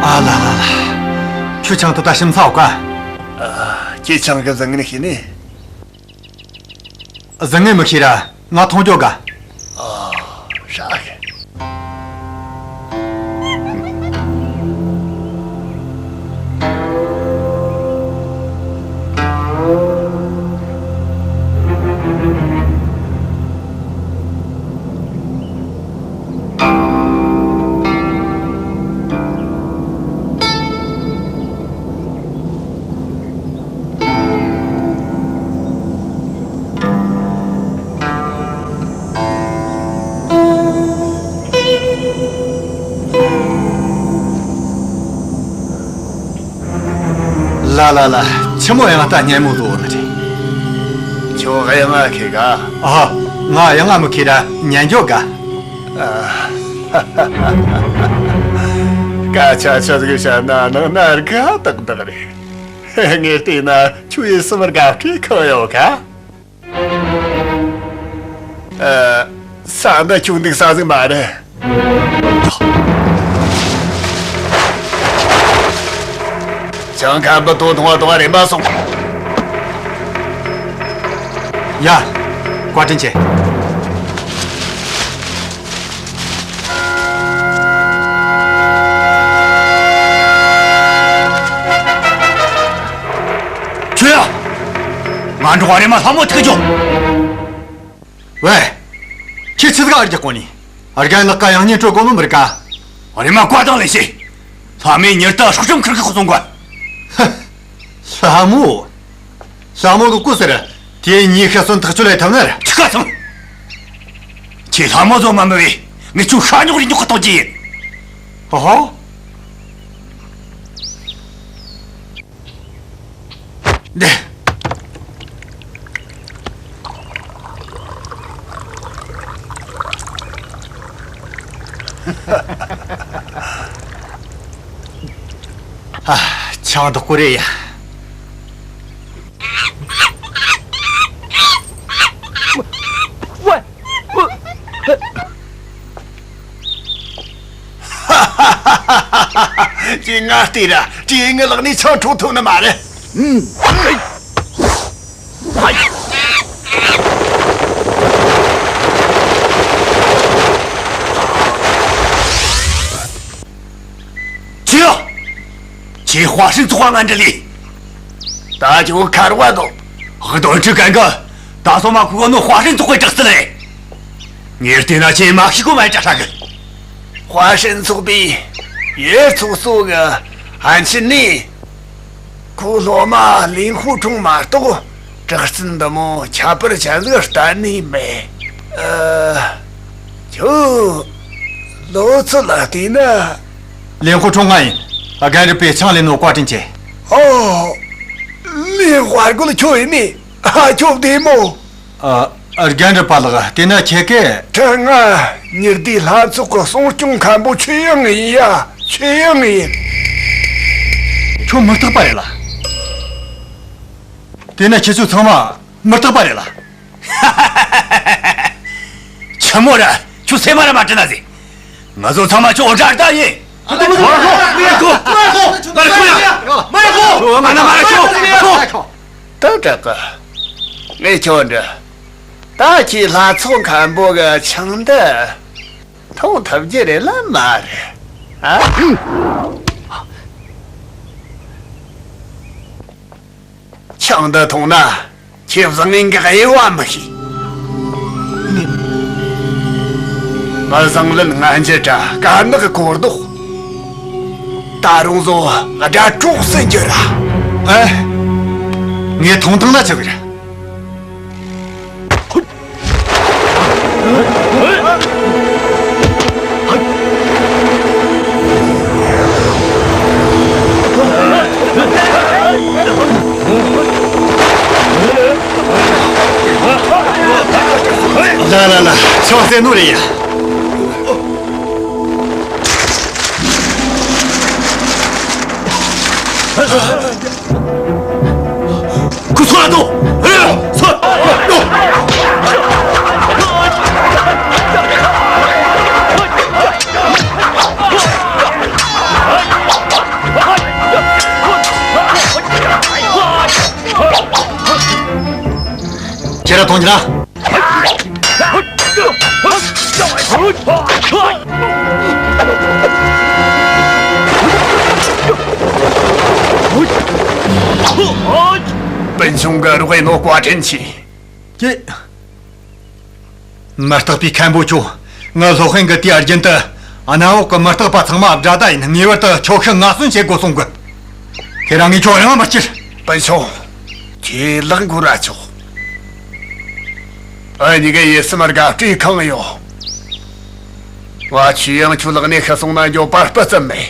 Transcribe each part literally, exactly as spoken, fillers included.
ཨ་ལ་ལ་ལ། ཁྱོད་ཆང་དུ་ད་ཞིམ་ཚ་བ་ཀ། ཁྱེད་ཆང་གི་བཟང་ངན་ཤེས་ནི། བཟང་ངན་མི་ཤེས་ར་ང་མཐོང་རྒྱོ་ག། ཨ། ཧྲ་གི། ལ་ལ་ལ། ཆི་མོ་ཡང་ལྟ་སྙན་མོ་བཟོ་ནི་རེད། ཁྱོད་ཡང་ང་ཁེ་ག། ཨ། ང་ཡང་ང་མི་ཁེ་ར་ཉན་འཇོག་ག། སྐད་ཆ་ཆི་ཟིག་བཤད་ན་ནང་ན་དགའ་ཏག་ཏག་རེད། ངས་བལྟས་ན་ཁྱོད་ཡིན་སེམས་དགའ་སྤྲོས་ཁེངས་ཡོད་ག། ཨ། ས་འདི་ཁྱོད་འདུག་ས་ཟིག་མ་རེད། ཅང་ཁ་འབུ་ཏོ་མཐོང་བ་དང་རེམ་པ་སོང་། ཡ། བཀའ་དྲིན་ཆེ། ཁྱོད་ཡ། ང་འགྲོ་བ་རེ་མ་ལྷ་མོ་ཐུག་ཅོ། ཝེ། ཁྱེད་ཆི་ཟིག་ཨར་རྒྱག་གོ་ནི། ཨར་རྒན་ལག་ཀ་ཡང་ཉེ་སྤྲོད་གོ་ནོ་མི་རིག་ག། རེ་མ་བཀའ་དང་ལས་བྱེད། ལྷ་མོས་མྱུར་དུ་སྲོག་ཁྲིམས་ཁུར་གི་གསུང་གོ། ཧ། ལྷ་མོ། ལྷ་མོ་གི་སྐུ་ཟེར། དེ་ཉིད་ཤ་སོན་ཐག་ཆོད་ལས་ཐབས་ན་ར། ཁ་ཚང་། ཁྱེད་ལྷ་མོ་ཚོ་མ་མི་བས་ངས་ཁྱོད་ཤ་ཉོག་རི་ཉོག་གི་གཏོང་གི་ཡིན། ཧོ་ཧོ། འདི། ཨ། ཆང་དག་པོ་རེད་ཡ། ཅི་ང་ལྟོས་ར། ཅི་ངའི་ལག་ནས་ཆང་འཕྲོག་ཐུབ་ནི་མ་རེད། ཨུམ། ཅི་ཡོད། ཁྱེད་ཧྭ་ཧྲན་ཚོགས་པ་ང་འདྲི་ལས། ད་ཅུང་ཁར་བ་དོ། གདོན་ཁྲི་གན་གི། ད་སོ་མ་ཁུ་གོ་ནོ་ཧྭ་ཧྲན་ཚོགས་པའི་དྲག་རྩལ་རེད། ངས་བལྟས་ན་ཁྱེད་མ་ཤི་གོ་མ་ཡི་དྲ་ཧྲ་གི། ཧྭ་ཧྲན་ཚོགས་པའི་ཡོད་ཚོགས་གཙོ་གི་ཨན་ཆི་ནི། ཁོ་སློབ་མ་ལིན་ཧུ་ཁྲུང་མ་གཏོགས་དྲག་རྩལ་འདི་མོ་ཁྱད་པར་ཅན་ཟིག་གཏན་ནས་མེད། ཨ། ཁྱོད་ལོ་ཚོད་ལ་བལྟས་ན། ལིན་ཧུ་ཁྲུང་ང་ཡིན། རྒན་རབས་པས་ཆང་ལེན་ནོ་བཀའ་དྲིན་ཆེ། ཨོ། ལིན་དཔའ་རྒོད་ཁྱོད་ཡིན་ནི། ཨ། ཁྱོད་བདེ་མོ། ཨ། རྒན་རབས་པ་ལགས། དེ་ན་ཁྱེད་ཀས། ཁྲི་ང་ཉི་ཟླའི་ལྷ་ཚོགས་ཀྱི་སྲུང་སྐྱོང་མཁན་པོ་ཆོས་དབྱིངས་ཡིན་ཡ། ཆོས་དབྱིངས་ཡིན། ཁྱོད་མུ་སྟེགས་པ་རེད་ལ། དེ་ན་ཁྱེད་ཚོ་ཚང་མ་མུ་སྟེགས་པ་རེད་ལ། ཆི་མོ་ར། ཁྱོད་སེམས་མ་ར་མ་དྲན་ན་ཟེ། ང་ཚོ་ཚང་མ་ཁྱོད་འོ་འདྲ་ད་ཡིན། མ་རེད་ཁོ། མ་རེད་ཁོ། མ་རེད་ཁོ། ང་ལ་མ་རེད་ཁོ། ཁོ། ད་དྲག་གི། ངས་ཁྱོད་འདྲི། ད་ཁྱེད་ལྷ་ཚོགས་མཁན་པོ་གི་ཆང་འདི་འཐུང་ཐུབ་རྒྱུ་རེད་ལ་མ་རེད། ཨ། ཆང་འདི་འཐུང་ན་ཁྱེད་བཟང་ངན་གི་དབྱེ་བ་མི་ཤེས། མི་བཟང་ལན་ངན་འཇལ་དྲ་དཀར་ནག་གི་གོ་ལྡོག་ད་རུང་བཟོ་དགྲ་གྲོགས་སུ་འགྱུར་ར། ཨེ། ངས་མཐོང་ཐང་ན་ཆོག་གི་རེད། ལ་ལ་ལ། ཆོག་ཟེར་ནོ་རེད་ཡ། ཁུ་སོ་ལ་དོ། ཨེ། སོ། དོ། ཁྱེད་ར་གཏོང་རྒྱུ་ན། སྤུན་ཆུང་གི་རོགས་ཡིན་ནོ་བཀའ་དྲིན་ཆེ། ཀྱེ། མུ་སྟེགས་པའི་མཁན་པོ་ཁྱོད། ངའི་སློབ་དཔོན་གྱི་དེའི་རྒྱུན་དུ་གནམ་འོག་གི་མུ་སྟེགས་པ་ཚང་མ་དགྲ་ཟླ་ཡིན། ངེས་པར་དུ་ཁྱོད་ཤི་ངན་གསོན་བྱེད་དགོས་གསུང་གི། དེ་རིང་ངས་ཁྱོད་རང་མི་སྐྱུར། སྤུན་ཆུང་། ཁྱེད་ལག་འགུལ་ར་ཆོག་ཨ་ནི་གི་ཡིད་སེམས་དགའ་སྤྲོས་ཁེངས་ཡོད། ང་ཆོས་དབྱིངས་ཁྱོད་ལག་ནས་ཤི་སོང་ན་འགྱོད་པ་སྤུ་ཙམ་མེད།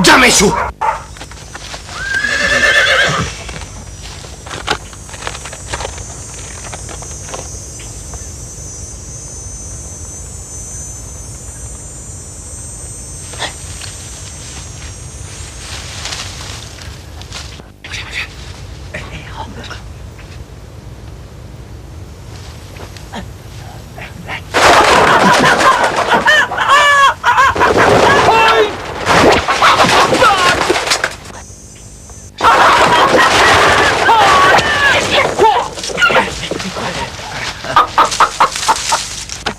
འདྲ་མེད་ཤོག་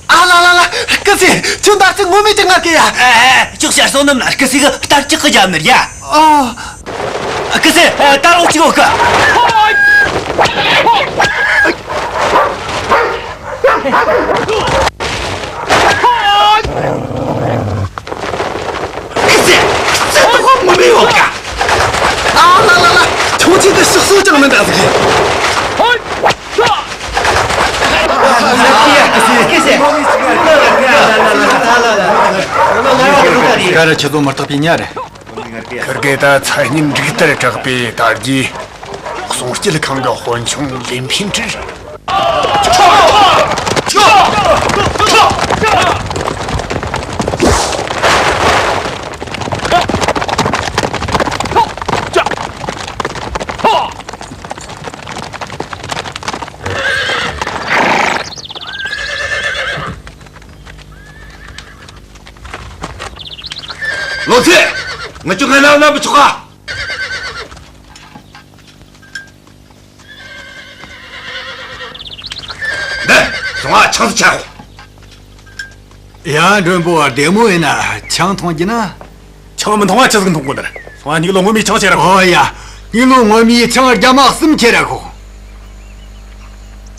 ཨ་ལ་ལ་ལ། སྐུ་སྲས། ཁྱོད་འདར་ཚིག་ངོ་མས་ཀྱང་ང་གི་ཡ། ཨ་ཨ། ཁྱོད་ཤར་སོང་ནམ་ན་སྐུ་སྲས་གི་སྟར་ལྕག་གི་རྒྱབ་ནི་ར་ཡ། ཨ། སྐུ་སྲས། ད་རོགས་གཅིག་འོག་གི། སྐུ་སྲས། ཚེ་ཏོག་མི་མི་འོག་ག་ཨ་ལ་ལ་ལ། ཁྱོད་ཆེད་དུ་ཕྱག་སོ་ཅང་མི་འདའ་ཟིག་སྐུ་སྲས། སྐུ་སྲས། ང་ང་ང་ང་ང་ང་ང་ང་། ད་ར་ཁྱེད་ཚོ་མི་རྟག་པའི་ཉ་རེད། ཁིར་གེ་ད་མཚན་སྙན་འབྲུག་ལྟར་གྲགས་པའི་དར་རྒྱས་སྲུང་སྐྱེལ་ཁང་གི་དཔོན་ཆུང་ལིན་ཕིན་ཀྲི། ལོ་ཚེ། ང་ཚོ་ང་ན་ན་མི་ཆོག་ག་འདི། སོང་ང་ཆང་ཟིག་ཆ་རོགས། ཡ། མགྲོན་པོ་བདེ་མོ་ཡིན་ན་ཆང་འཐུང་རྒྱུ་ན། ཆང་མི་འཐུང་བ་ཆི་ཟིག་འཐུང་དགོས་ནི་རེད། སོང་ང་སྙིགས་ལོ་ངོ་མའི་ཆང་ཆེ་ར་ཁོ། ཨོ་ཡ། སྙིགས་ལོ་ངོ་མའི་ཆང་རྒྱ་མ་གསུམ་ཁྱེར་ར་ཁོ།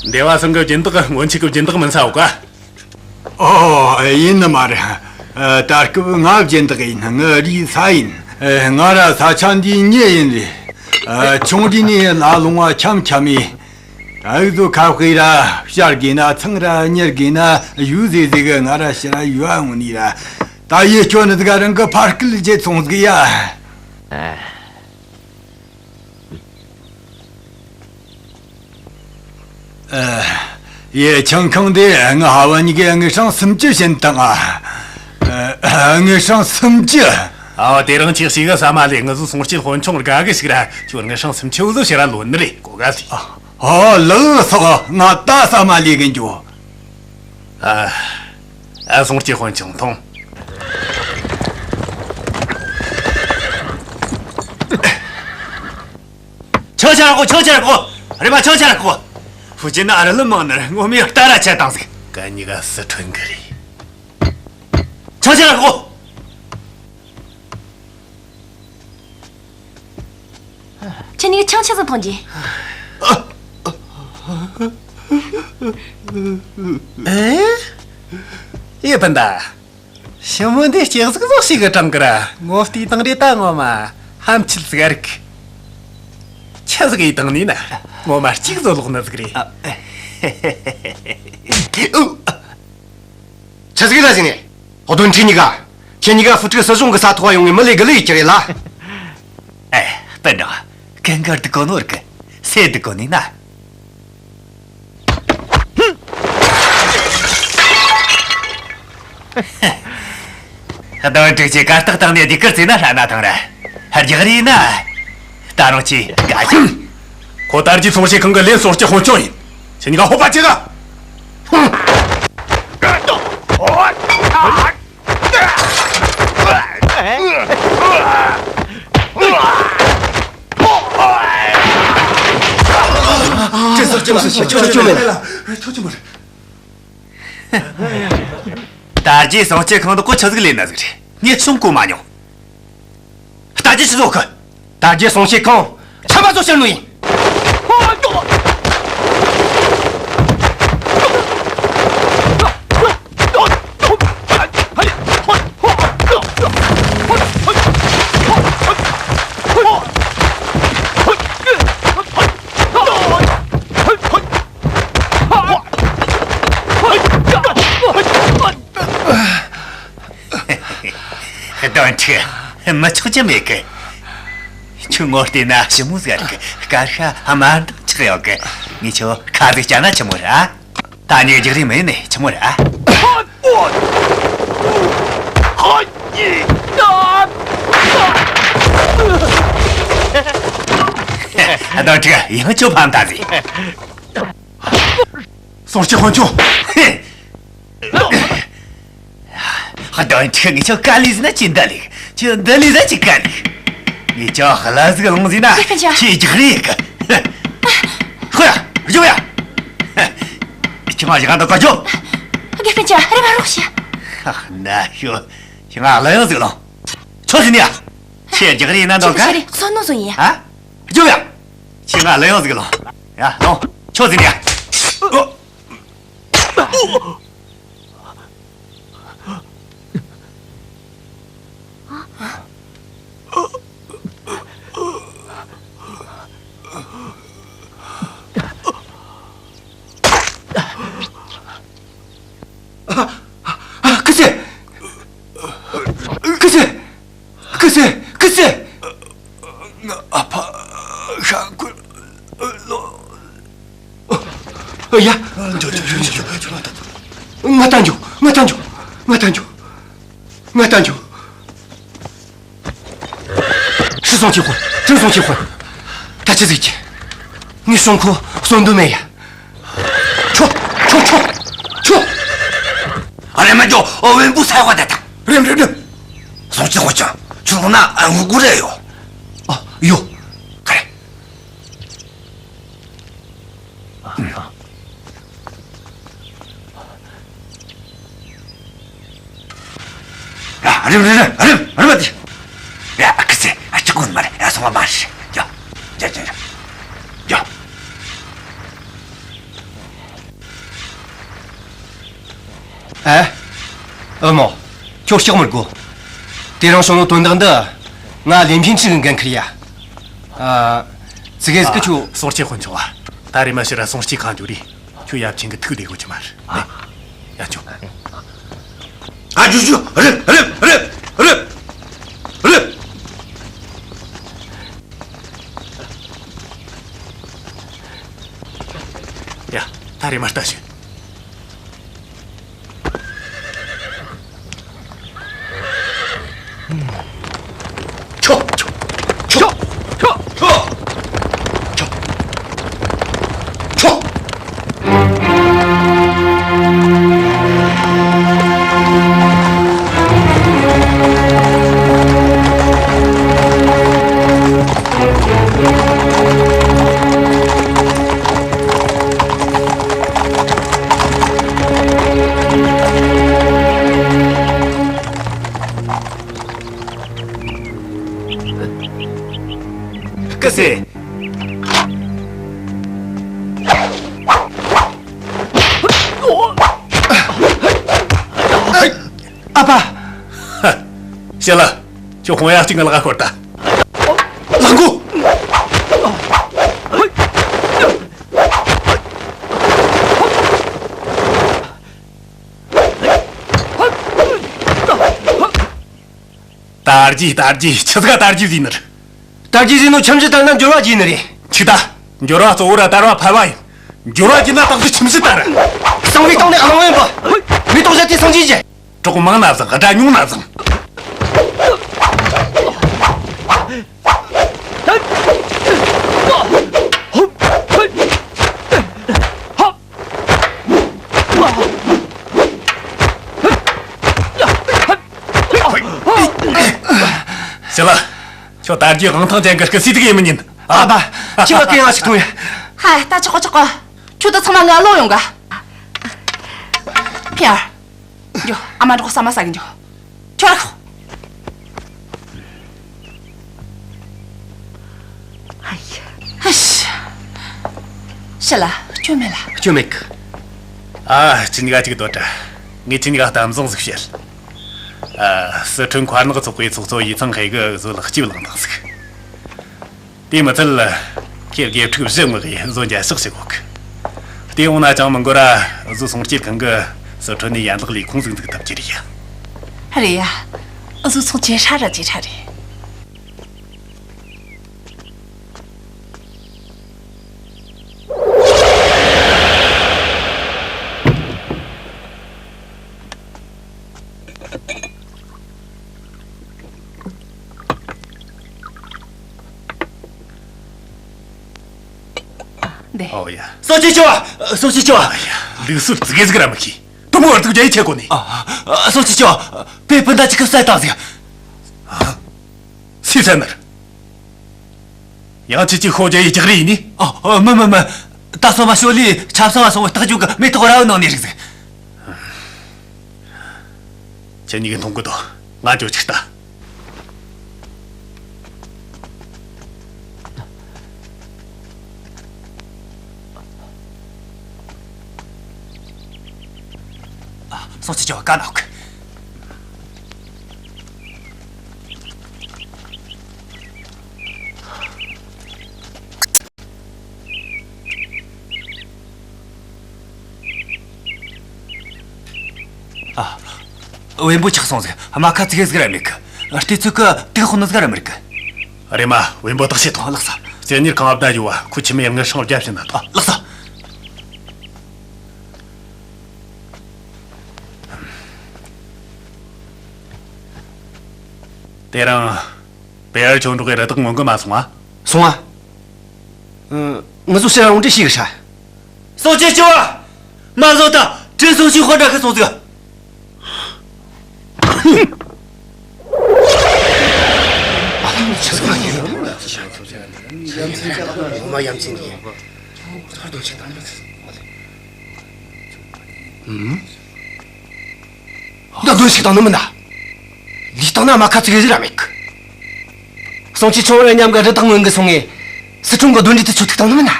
འདེ་བ་སང་གི་སྦྱིན་བདག་སྔོན་ཆད་གི་སྦྱིན་བདག་མིན་ས་འོ་ག་ཨོ། ཡིན་ནི་མ་རེད། ཨ། ད་སྐབས་ང་སྦྱིན་བདག་ཡིན། ངའི་རུས་ས་ཡིན། ཨ། ང་ར་ས་ཆ་འདིའི་མྱི་ཡིན་རེད། ཨ། ཆུང་དུས་ནས་ལ་ལུང་བ་འཁྱམ་འཁྱམ་ཡིན། ད་འུ་ཚོ་ཁ་དཔེ་ར་བཤའ་དགོས་ན་ཚང་ར་གཉེར་དགོས་ན་ཡུལ་ཟེ་ཟེ་གི་ང་ར་ཕྱི་ར་ཡུལ་འོང་ནི་ར། ད་ཡེ་སྐྱོ་ནི་ཟིག་རང་གི་ཕར་སྐུལ་བྱེད་སོང་ཟིག་ཡ། ཨ། ཡེ་ཆང་ཁང་དེ་ང་ཧ་བ་གཉིས་ཀས་དངུལ་སྲང་སུམ་ཅུ་བྱིན་བཏང་ང་། ཨ། དངུལ་སྲང་སུམ་ཅུ། ཨ། དེ་རིང་ཁྱེད་ཞིག་གི་ས་མ་ལས་ང་ཚོའི་སྲུང་སྐྱེལ་དཔོན་ཆུང་དགའ་གི་ཞིག་ར་ཁྱོད་དངུལ་སྲང་སུམ་ཅུ་བཟོ་ཕྱིར་ར་ལོན་ནི་རེད་གོ་ག་ཟིག་ཨ། ལགས་སོ། ང་ད་ས་མ་ལས་གི་འགྱོ། ཨ། ཨ། སྲུང་སྐྱེལ་དཔོན་ཆུང་ཐོང་། ཆང་ཆ་ར་གོ། ཆང་ཆ་ར་གོ། རེ་མ་ཆང་ཆ་ར་གོ། ཧྥུ་ཅན་ནི་ཨ་ར་ལི་མང་ནར་ངོ་མའི་རྟ་ར་ཆད་བཏང་ཟིག་ག་གཉིས་ཀ་སི་ཁྲོན་གི་རེད། ཆང་ཆ་ར་གོ། ཁྱེད་གཉིས་ཆང་ཆི་ཟིག་འཐུང་རྒྱུ། ཨེ། ཡེ་བུན་ད། ཞི་མོ་འདི་སྐྱག་ཟིག་ཟོག་ཞིག་གི་གྲང་གི་ར་ངོ་བལྟས་དང་རེ་ད་ངོ་མ་ཧམ་ཆེད་ཟིག་རིག་ཆི་ཟིག་ཡིད་དང་ནི་ན་ངོ་མ་གཅིག་བཟོ་ལོག་ནི་ཟིག་རེད། ཨ། ཨུ། ཆི་ཟིག་ལ་ཟིན་ནས། ཧོ་དོན་ཁྲི་གཉིས་ཀ་ཁྱེད་གཉིས་ཀ་ཧྥུ་ཁྲི་སྲིད་གཞུང་གི་ས་ཐོག་ཡོང་ངེ་མི་ལས་གི་ལས་ཡིད་ཀྱི་རེད་ལ། ཨེ། སྤུན་གྲོགས། ཀུན་དགར་འདུག་གོ་ནོར་གི་སེ་འདུག་གོ་ནི་ན། གདོན་དྲུག་ཅེས་གར་སྟེགས་སྟེང་ནས་ཟློས་གར་རྩེ་ན་ཧྲ་ན་ཐང་ར། རྒྱག་རེས་ན། ད་རུང་ཆེ་དགའ་ཞིང་། ཁོ་དར་རྒྱས་སྲུང་བྱེད་ཁང་གི་ལས་སྲུང་སྐྱེལ་དཔོན་ཆུང་ཡིན། ཁྱེད་གཉིས་ཀ་ཕོག་པ་ཆེ་ག་ཅི་ཟེར། ཅི་ཟེར། ཅི་ཅི་མེད། ཁྱོད་ཅི་མ་རེད། དར་རྒྱས་སྲུང་སྐྱེལ་ཁང་དུ་གོ་ཆ་ཟིག་ལས་ན་ཟིག་རེད། ངས་གསུང་གོ་མ་མྱོང་། ལྟ་རྒྱུ་ཆི་ཟོ་གི། དར་རྒྱས་སྲུང་སྐྱེལ་ཁང་ཆམ་པ་ཚོ་ཕྱིར་ནུ་ཡིན། གདོན་ཁྲི། མི་ཆོག་རྒྱུ་མེད་གི། ཁྱོད་ངོ་བལྟས་ན་ཞི་མོ་ཟིག་རེད་གི། སྐད་ཤ་དམར་མདངས་ཆགས་ཡོད་གི། ངས་ཁྱོད་ཁ་ཟིག་བཅད་ན་ཆི་མོ་རེད་ཨ། ད་ནི་རྒྱག་རེས་མེད་ནི་ཆི་མོ་རེད་ཨ། གདོན་ཁྲི་ཡང་ཁྱོད་ཕམ་ད་ཟིག་སྲུང་སྐྱེལ་དཔོན་ཆུང་། གདོན་ཁྲི། ངས་ཁྱོད་དཀའ་ལས་ཟིན་ན་ཅི་འདི་ལས། ཁྱོད་འདི་ལས་ཟ་ཅི་དཀའ་ལས། ངས་ཁྱོད་ལ་ཟིག་ལོང་ཟིན་ན་དགེ་སྤུན་ཆ། ཁྱེད་རྒྱག་རེས་གི། ཧོ་ཡ། རྒྱུག་ཡ། ཁྱེད་མ་ཞིག་ག་འདུག་ག་ཁྱོད། དགེ་སྤུན་ཆ་རེ་མ་རོགས་ཤི། ན་ཤོ། ཁྱེད་ང་ལ་ཡང་ཟིག་ལོང་། ཁྱོད་ཟིན་ཡ། ཁྱེད་རྒྱག་རེས་ན་འདུག་ག་ཁྱེད་ཀྱི་ཤ་རེ་གསོན་ནོ་བཟོ་ཡིན་ཡ། ཧ། རྒྱུག་ཡ། ཁྱེད་ང་ལ་ཡང་ཟིག་ལོང་། ཡ་ལོང་། ཁྱོད་ཟིན་ཡ། ཨ། ཨ། སྐུ་ཞབས། སྐུ་ཞབས། སེ། ཀི་སེ། ང་ཨ་ཕ་ཤ་འཁོན་ལོ། ཡ། འཇོ་འཇོ་འཇོ་འཇོ་འཇོ། ང་ད་འཇོ། ང་ད་འཇོ། ང་ད་འཇོ། ང་ད་འཇོ། 师兄结婚，真兄结婚。ད་ཅི་ཟིག་གི། ངའི་སྲུང་འཁོར་གསོན་དུ་མེད་ཡ། ཁྱོ། ཁྱོ། ཁྱོ། ཁྱོ། ཨ་རེ་མ་འཇོ། ཨོ་བེན་པུ་ས་ཡ་བ་ད་ད། རེམ་རེམ་རེམ། སྲུང་སྐྱོང་ཅང་ཁྱོད་ན་ཨ་ངུ་གུ་རེ་ཡོད། ཨ་ཡོད། ག་རེ། ཡ། རེམ་རེམ་རེམ་རེམ་རེམ་མ་དེ། ཡ། ཨ་ཁི་ཚེ། ཨ་ཅི་གོ་མ་རེད། ཡ། སོང་བ་མ་རེད། ཡ། ཡ་ཡ་ཡ་ཡ། ཨ། ཨ་མོ། ཁྱོད་སྐྲག་མི་དགོས། དེ་རིང་བྱུང་ནོ་དོན་དག་འདི། ང་ལིན་ཕིན་ཁྲིན་གི་འགན་ཁུར་ཡ། ཨ། ཙི་གེ་ཟིག་གི་ཁྱོད། སྲུང་སྐྱོང་དཔོན་ཆུང་བ། ད་རེས་མ་ཕྱིར་ར་སྲུང་སྐྱོང་ཁང་འགྱོ་རེ། ཁྱོད་ཡབ་ཆེན་གི་ཐུགས་བདེ་དགོས་ཀྱི་མ་རེད། ཨ། ཡ་ཁྱོད། ཨ་ཇུ་ཇུ། རེད་རེད་རེད་རེད་རེད། ཡ། ད་རེས་མ་ལྟ་ཞིག་ཆོ། ཆོ། ཆོ། ཆོ། ཆོ། ཆོ། ཀི་སེ། ཨ་ཕ། ཤི་ལ། ཁྱོད་དཔུང་ཡག་གཅིག་ང་ལ་ཁ་ཤོར་ད། ལག་མགོ། དར་རྒྱས། དར་རྒྱས། ཆི་ཟིག་ག་དར་རྒྱས་ཟེར་ནི་རེད། དར་རྒྱས་ཟེར་ནོ་ཁྱིམ་གཞིས་དར་ན་འབྱོར་བ་རྒྱས་ནི་རེད། ཆི་ད། འབྱོར་བ་གཙོ་བོ་ར་དར་བ་ཕལ་བ་ཡིན། འབྱོར་བ་རྒྱས་ན་ཏག་ཏག་ཁྱིམ་གཞིས་དར། གསང་བའི་སྟེང་ནས་གླང་བན་པོ། མེ་ཏོག་བཞད་དེ་སངས་རྒྱས་ཀྱི། གྲོགས་མང་ན་བཟང་། དགྲ་ཉུང་ན་བཟང་། ཞི་ལ། ཁྱོད་དར་རྒྱས་དབང་ཐང་ཅན་གྱི་སྐུ་སྲས་དེ་ག་ཡིན་མི་ཉན། ཨ་ཕ། ཁྱོད་ལ་སྐད་ཡང་ཞིག་ཐོངས་ཡ། ཧ། ད་ཆོག་གོ་ཆོག་གོ། ཁྱོད་ད་ཚང་མ་ང་ལོག་ཡོང་ག། ཕིན་ཡར། འགྱོ། ཨ་མ་འགྲོགས་ས་མ་ཟ་གི་འགྱོ། ཁྱོད་ལ་ཁོ། ཧ་ཤ། ཤི་ལ། སྐྱོན་མེད་ལ། སྐྱོན་མེད་གི། ཨ། ཁྱེད་གཉིས་ཀ་གཅིག་སྡོད་དྲ། ངས་ཁྱེད་གཉིས་ཀ་གཏམ་བཟང་ཟིག་བཤད། ཨ། སི་ཁྲོན་མཁར་ནག་ཚོགས་པའི་ཚོགས་གཙོ་ཡི་ཚང་ཧེ་གིས་འུ་ཟོ་ལ་སྐྱིབས་བླངས་བཏང་ཟིག་དེ་མི་ཚད། ཁྱེད་དགེ་ཕྲུག་བཞི་མངགས་ཡས་འུ་ཟོ་མཇལ་ཕྱག་བྱེད་གོ་གི། དེ་འོང་ན་ཅང་མི་འགོར་ར། འུ་ཟོ་སྲུང་སྐྱེལ་ཁང་གིས་སི་ཁྲོན་ནས་ཡན་ལག་ལས་ཁུངས་ཟིག་འཛུགས་ཐུབ་ཀྱི་རེད་ཡ། རེད་ཡ། འུ་ཟོ་ཚོང་ཇེ་ཧྲ་ར་ཇེ་ཧྲ་རེད། འདི། ཨོ་ཡ། སྲུང་སྐྱེལ་ཆེ་བ། སྲུང་སྐྱེལ་ཆེ་བ། ཨ་ཡ། ལུགས་སྲོལ་ཙི་གེ་ཟིག་ར་མི་ཤེས། དུ་མོ་བར་དུ་རྒྱ་ཡིག་ཆེ་གོ་ནི། ཨ། སྲུང་སྐྱེལ་ཆེ་བ། པའི་སྤུན་ཟླ་གཅིག་གི་བསད་བཏང་ཟིག་སུས་བསད་ནི་རེད། ཡང་ཁྱེད་ཀྱིས་ཤོ་རྒྱག་ཡི་རྒྱག་རེས་ཡིན་ནི། ཨ། ཨ། མི་མི་མི། ད་སོ་མ་ཤོ་ལི་ཆབ་གསང་བ་སོང་བའི་རྟགས་བརྗོད་གི་མེ་ཏོག་ར་བ་ནང་ནས་རིག་ཟིག་ཁྱེད་གཉིས་ཀྱིས་མཐོང་གི་འདུག་ང་འགྱོ་ཅིག་ལྟ། ཨ། སྲུང་སྐྱེལ་ཆེ་བ་བཀའ་གནང་གི། ཨ། བེམ་པོ་ཆགས་སོང་ཟིག་རྨ་ཁ་ཙི་གེ་ཟིག་ར་མེད་གི། ལྟས་ཚོད་ཀྱི་དུག་ཧོ་ནི་ཟ་ག་ར་མི་རིག་གི། རེམ་མ་བེམ་པོ་བརྟག་བྱེད་དང་། ལགས་སོ། གསེར་གཉེར་ཁང་ཨ་བརྡ་ཡོད་བ། ཁོ་ཁྱིམ་མི་ཡང་ངར་ཤང་རྒྱབ་བྱེད་ན་ཐོ། ལགས་སོ། དེ་རིང་པེ་ཨར་ཆོས་གྲོགས་ཀྱི་རི་དྭགས་མངོན་གི་མ་སོང་ང་། སོང་ང་། ཨ། ང་ཚོ་ཕྱིར་རང་འདྲི་ཞིག་ཧྲ། སོང་ཆེ་ཆེ་བ། མ་བཟོ་ད་དྲིན་སོང་ཆེ་ཧོ་འདྲ་ཁ་སོང་ཟིག། ཨ་ལ་ཆི་ཟིག་ཡིན། ངོ་མ་ཡ་མཚན་འདི། ཚར་དུ་ཆེ་དང་། ཨུམ། ད་དོན་ཞིག་དང་ནི་མིན་ན། ལུས་སྟེང་ན་མ་ཁ་ཚིག་རེ་ར་མེད་གི། སོང་ཆེ་ཆུང་བར་མཉམ་གི་རི་དྭགས་མངོན་གི་སོང་ངས། སི་ཁྲོན་གི་གདོན་འདྲེ་དེ་ཚོ་ཐུག་བཏང་ནི་མིན་ན།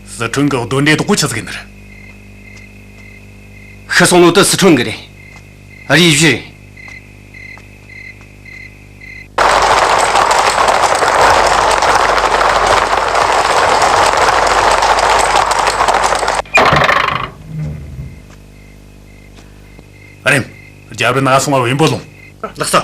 སི་ཁྲོན་གི་གདོན་འདྲེ་དེ་གོ་ཆི་ཟིག་ཡིན་ནི་རེད། ཤི་སོང་ནོ་དེ་སི་ཁྲོན་གི་རེད། རེད་ཞུ་རེད། ཨ་རེམ། རྒྱབ་རི་ན་སོང་བ་བེམ་པོ་ལོངས། ལགས་སོ།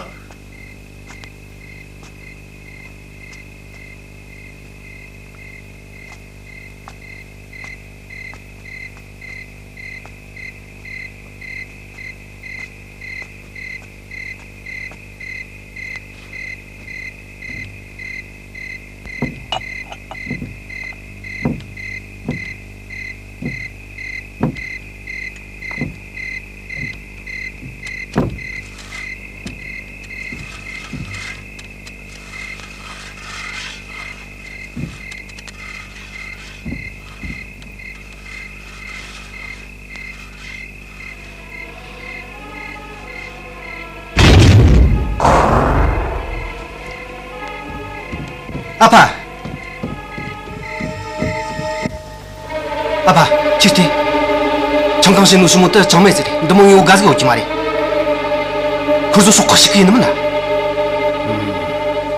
ཨ་ཕ། ཨ་ཕ། ཁྱེད་ལྟོས། ཆང་ཁང་ཕྱི་ནང་ཞི་མོ་དེ་ཅང་མེད་ཟེར། འདི་མོ་ཡོད་དགའ་ཟིག་ཡོད་ཀྱི་མ་རེད། ཁོ་ཚོ་སོག་ཁ་ཞིག་གི་ཡིན་ནམ་ན།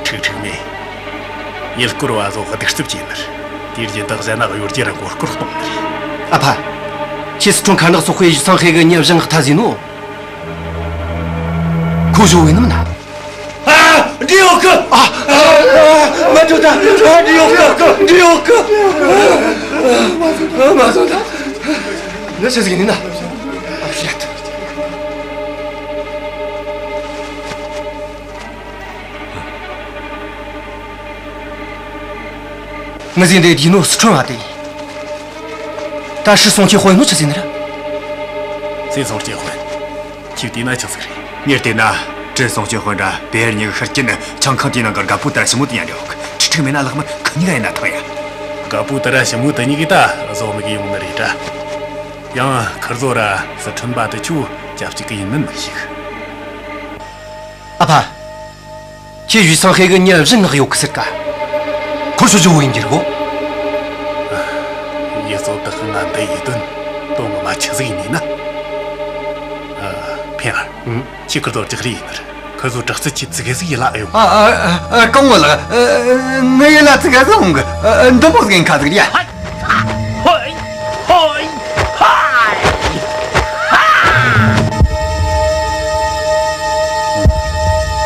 ཁྲིག་ཁྲིག་མེད། ཡུལ་སྐོར་བ་ཚོ་གདུག་རྩུབ་ཅན་ནི་རེད། དེའི་རྒྱུན་དུ་གཞན་ན་གཡོ་སྒྱུ་ར་མགོ་སྐོར་གཏོང་ནི་རེད། ཨ་ཕ། ཁྱེད་སི་ཁྲོན་ཁ་ནག་སོག་པའི་ཡུལ་ཚང་ཧེ་གི་ཉ་བཞང་ཁ་ཐ་ཟིན་ནོ། ཁོ་བཞོ་བའི་ནམ་ན། ཨ། འདྲི་ཡོད་གི། ཨ། མ་ཐུབ་ད། ཨ། འདྲི་ཡོད་གི། འདྲི་ཡོད་གི། མ་སོང་ད། ནི་ཆི་ཟིག་ཡིན་ན། ཨ་ཤད། ངི་ཟིན་དེ་དེ་ནོ་སི་ཁྲོན་བ་དེ། ད་ཧྲི་སོང་ཁྱེད་དཔོན་ནོ་ཆི་ཟིན་ནི་ར། སྲས་སོང་ཁྱེད་དཔོན། ཁྱེད་བལྟས་ན་ཆི་ཟིག་རེད། མྱིར་བལྟས་ན། དྲིན་སོང་ཁྱེད་དཔོན་ར་བེ་ཧར་གཉིས་ཀྱི་ཤར་སྐྱིད་ནི་ཆང་ཁང་དེའི་ནང་གི་རྒད་པོ་དེ་ར་ཞི་མོ་དེ་ཉན་རེད་འོག་ཁྲིག་ཁྲིག་མེད་ན་ལག་མི་ཁུ་གཉིས་ཀ་ཡིན་ན་ཐང་ཡ། རྒད་པོ་དེ་ར་ཞི་མོ་དེ་གཉིས་ཀྱིས་ད་བཟོ་མི་གི་ཡོང་ནི་རེད་དྲ། ཡང་ཁིར་ཟོ་ར་སི་ཁྲོན་པ་དེ་ཆུ་རྒྱབ་གཅིག་གི་ཡིན་མིན་མི་ཤེས། ཨ་ཕ། ཁྱེད་ཡུལ་ཚང་ཧེ་གི་མྱི་བཞི་ངག་ཡོད་གི་ཟེར་ཀ། ཁོ་ཚོ་ཇོ་བོ་ཡིན་གྱི་རེད་གོ། ཡུལ་ཚོ་བདག་གི་ང་འདི་ཡི་དོན་དོན་ངོ་མ་ཆི་ཟིག་ཡིན་ན། ཨ། ཕིང་ཨར། ཨང་། ཁྱེད་ཀྱི་རྡོ་རྒྱག་རེ་ཡིན་ནར། ཁོ་ཚོ་དྲག་རྩལ་ཆེ་ཙི་གེ་ཟིག་ཡིད་ལ་ཨེ་ཡོང་། ཨ། ཨ། ཨ། ཨ། སྐུ་ངོ་ལགས། ཨ། ངའི་ཡིད་ལ་ཙི་གེ་ཟིག་འོང་གི། ཨ། འདི་མོ་ཟིག་ཡིན་ཁ་ཟིག་རེད་ཡ། ཧོ། ཧོ། ཧོ། ཧ།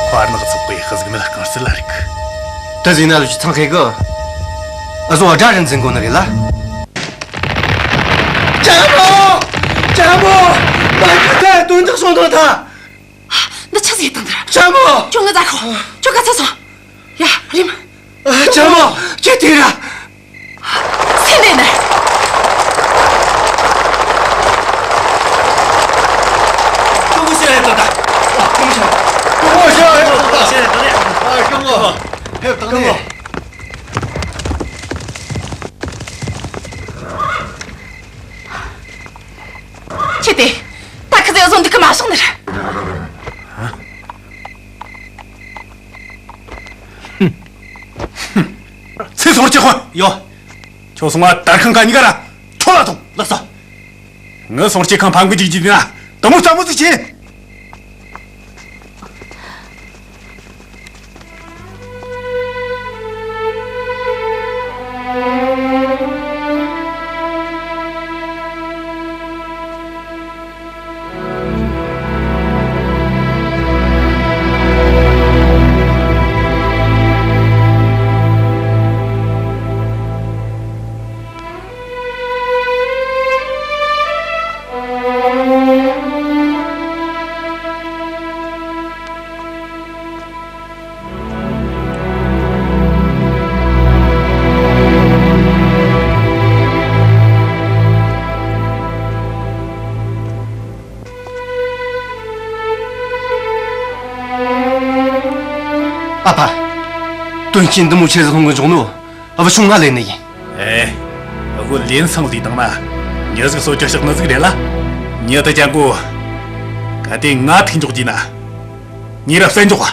ཁོ་ཨར་ནག་ཚོགས་པའི་ཤི་ཟིག་མེད་རྐང་རྩལ་ལ་རིག། དེ་ཟིན་ན་ལུས་ཚང་ཁེ་གི། ཨ་ཟོ་དགྲ་རིན་འཛིན་དགོ་ནི་རེད་ལ། ཅག་མོ། ཅག་མོ། མ་ཁི་ཐ་དོན་དག་སོང་དོན་ཐ། འདི་ཆི་ཟིག་ཡིན་དང་འདིར། ཅག་མོ། ཁྱོད་ངི་ཛ་ཁོ། ཁྱོད་ག་ཚ་སོང་། ཡ་རིམ། ཨ། ཅག་མོ། ཁྱེད་དེ་ར། སེམས་ནས་ནི། སྐུ་ངོ་ཤེས་ཡ་ཏོ་ད། ཨ། སྐུ་ངོ་ཤེས། སྐུ་ངོ་ཤེས་ཡ་ཏོ་ད། ཤེས་ཡ་ཏོ་ད། ཨ། སྐུ་ངོ། ཕེབས་དང་ནི། ཁྱེད་དེ། ད་ཁི་ཟེ་བཟོ་འདུག་གི་མ་སོང་ནི་ར། ཚེ་སོང་ཅི་ཁོ་ཡོ། ཁྱོད་སོང་བ་དར་ཁང་ཁ་གཉིས་ཀ་ར་ཁྱོད་ལ་ཐོངས། ལགས་སོ། ངི་སོང་སྐྱེ་ཁང་ཕམ་གི་འཇིག་འཇིག་ན་དུ་མོ་རྩ་མོ་ཟིག་བྱེད། ཨ་ཕ། དོན་རྐྱེན་འདི་མོ་ཆེ་ཟིག་སློང་གི་འཇོག་ནོ། ཨ་བུ་ཆུང་ང་ལེན་ནི་ཡིན། ཨེ། ཨ་བུ་ལེན་སང་ལས་དང་ན། མྱི་ཟིག་གསོད་རྒྱུ་ཞིག་ནི་ཟིག་རེད་ལ། མྱི་དེ་ཅང་གོ། གལ་ཏེ་ང་ཐུག་འཇོག་རྒྱུ་ན། མྱི་རབས་གསོད་འཇོག་ག།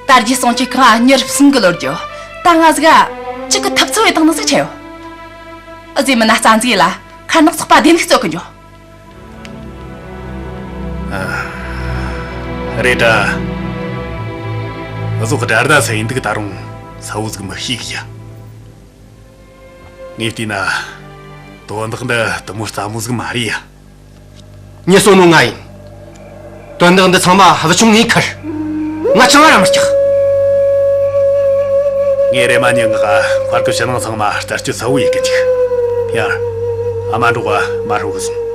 དར་རྒྱས་སྲུང་སྐྱོབ་ཁང་མྱི་རབས་གསུམ་གི་ལོ་རྒྱུ། ད་ང་ཟིག་ག་གཅིག་གི་ཐབས་འཚོལ་བའི་སྟེང་ནས་ཟིག་ཆད་ཡོད། ཨ་ཟེ་མི་ན་རྩ་འཛིན་ལ་ཁར་ནག་ཚོགས་པ་བདེ་འདུག་རྩོད་གི་འཇོག། རེད་དྲ། བཟོ་གི་དྲ་ཟླ་ས་ཡིན་འདུག་ད་རུང་ས་བོ་ཟིག་མི་ཤེས་གི་ཡ། ངས་བལྟས་ན། དོན་དག་འདི་དུ་མོ་རྩ་མོ་ཟིག་མ་རེད་ཡ། མྱི་གསོད་ནོ་ང་ཡིན། དོན་དག་འདི་ཚང་མ་བུ་ཆུང་ངས་ཁུར། ང་ཅང་ར་མི་སྐྲག། ངས་རེ་མ་ཉན་ང་ཁར་གི་ཕྱི་ནང་ཚང་མ་རྩད་གཅོད་ཚ་བོ་ཡེ་གི་ཅིག། ཡར། ཨ་མ་འགྲོ་ག་མ་རོག་གི་སོང་།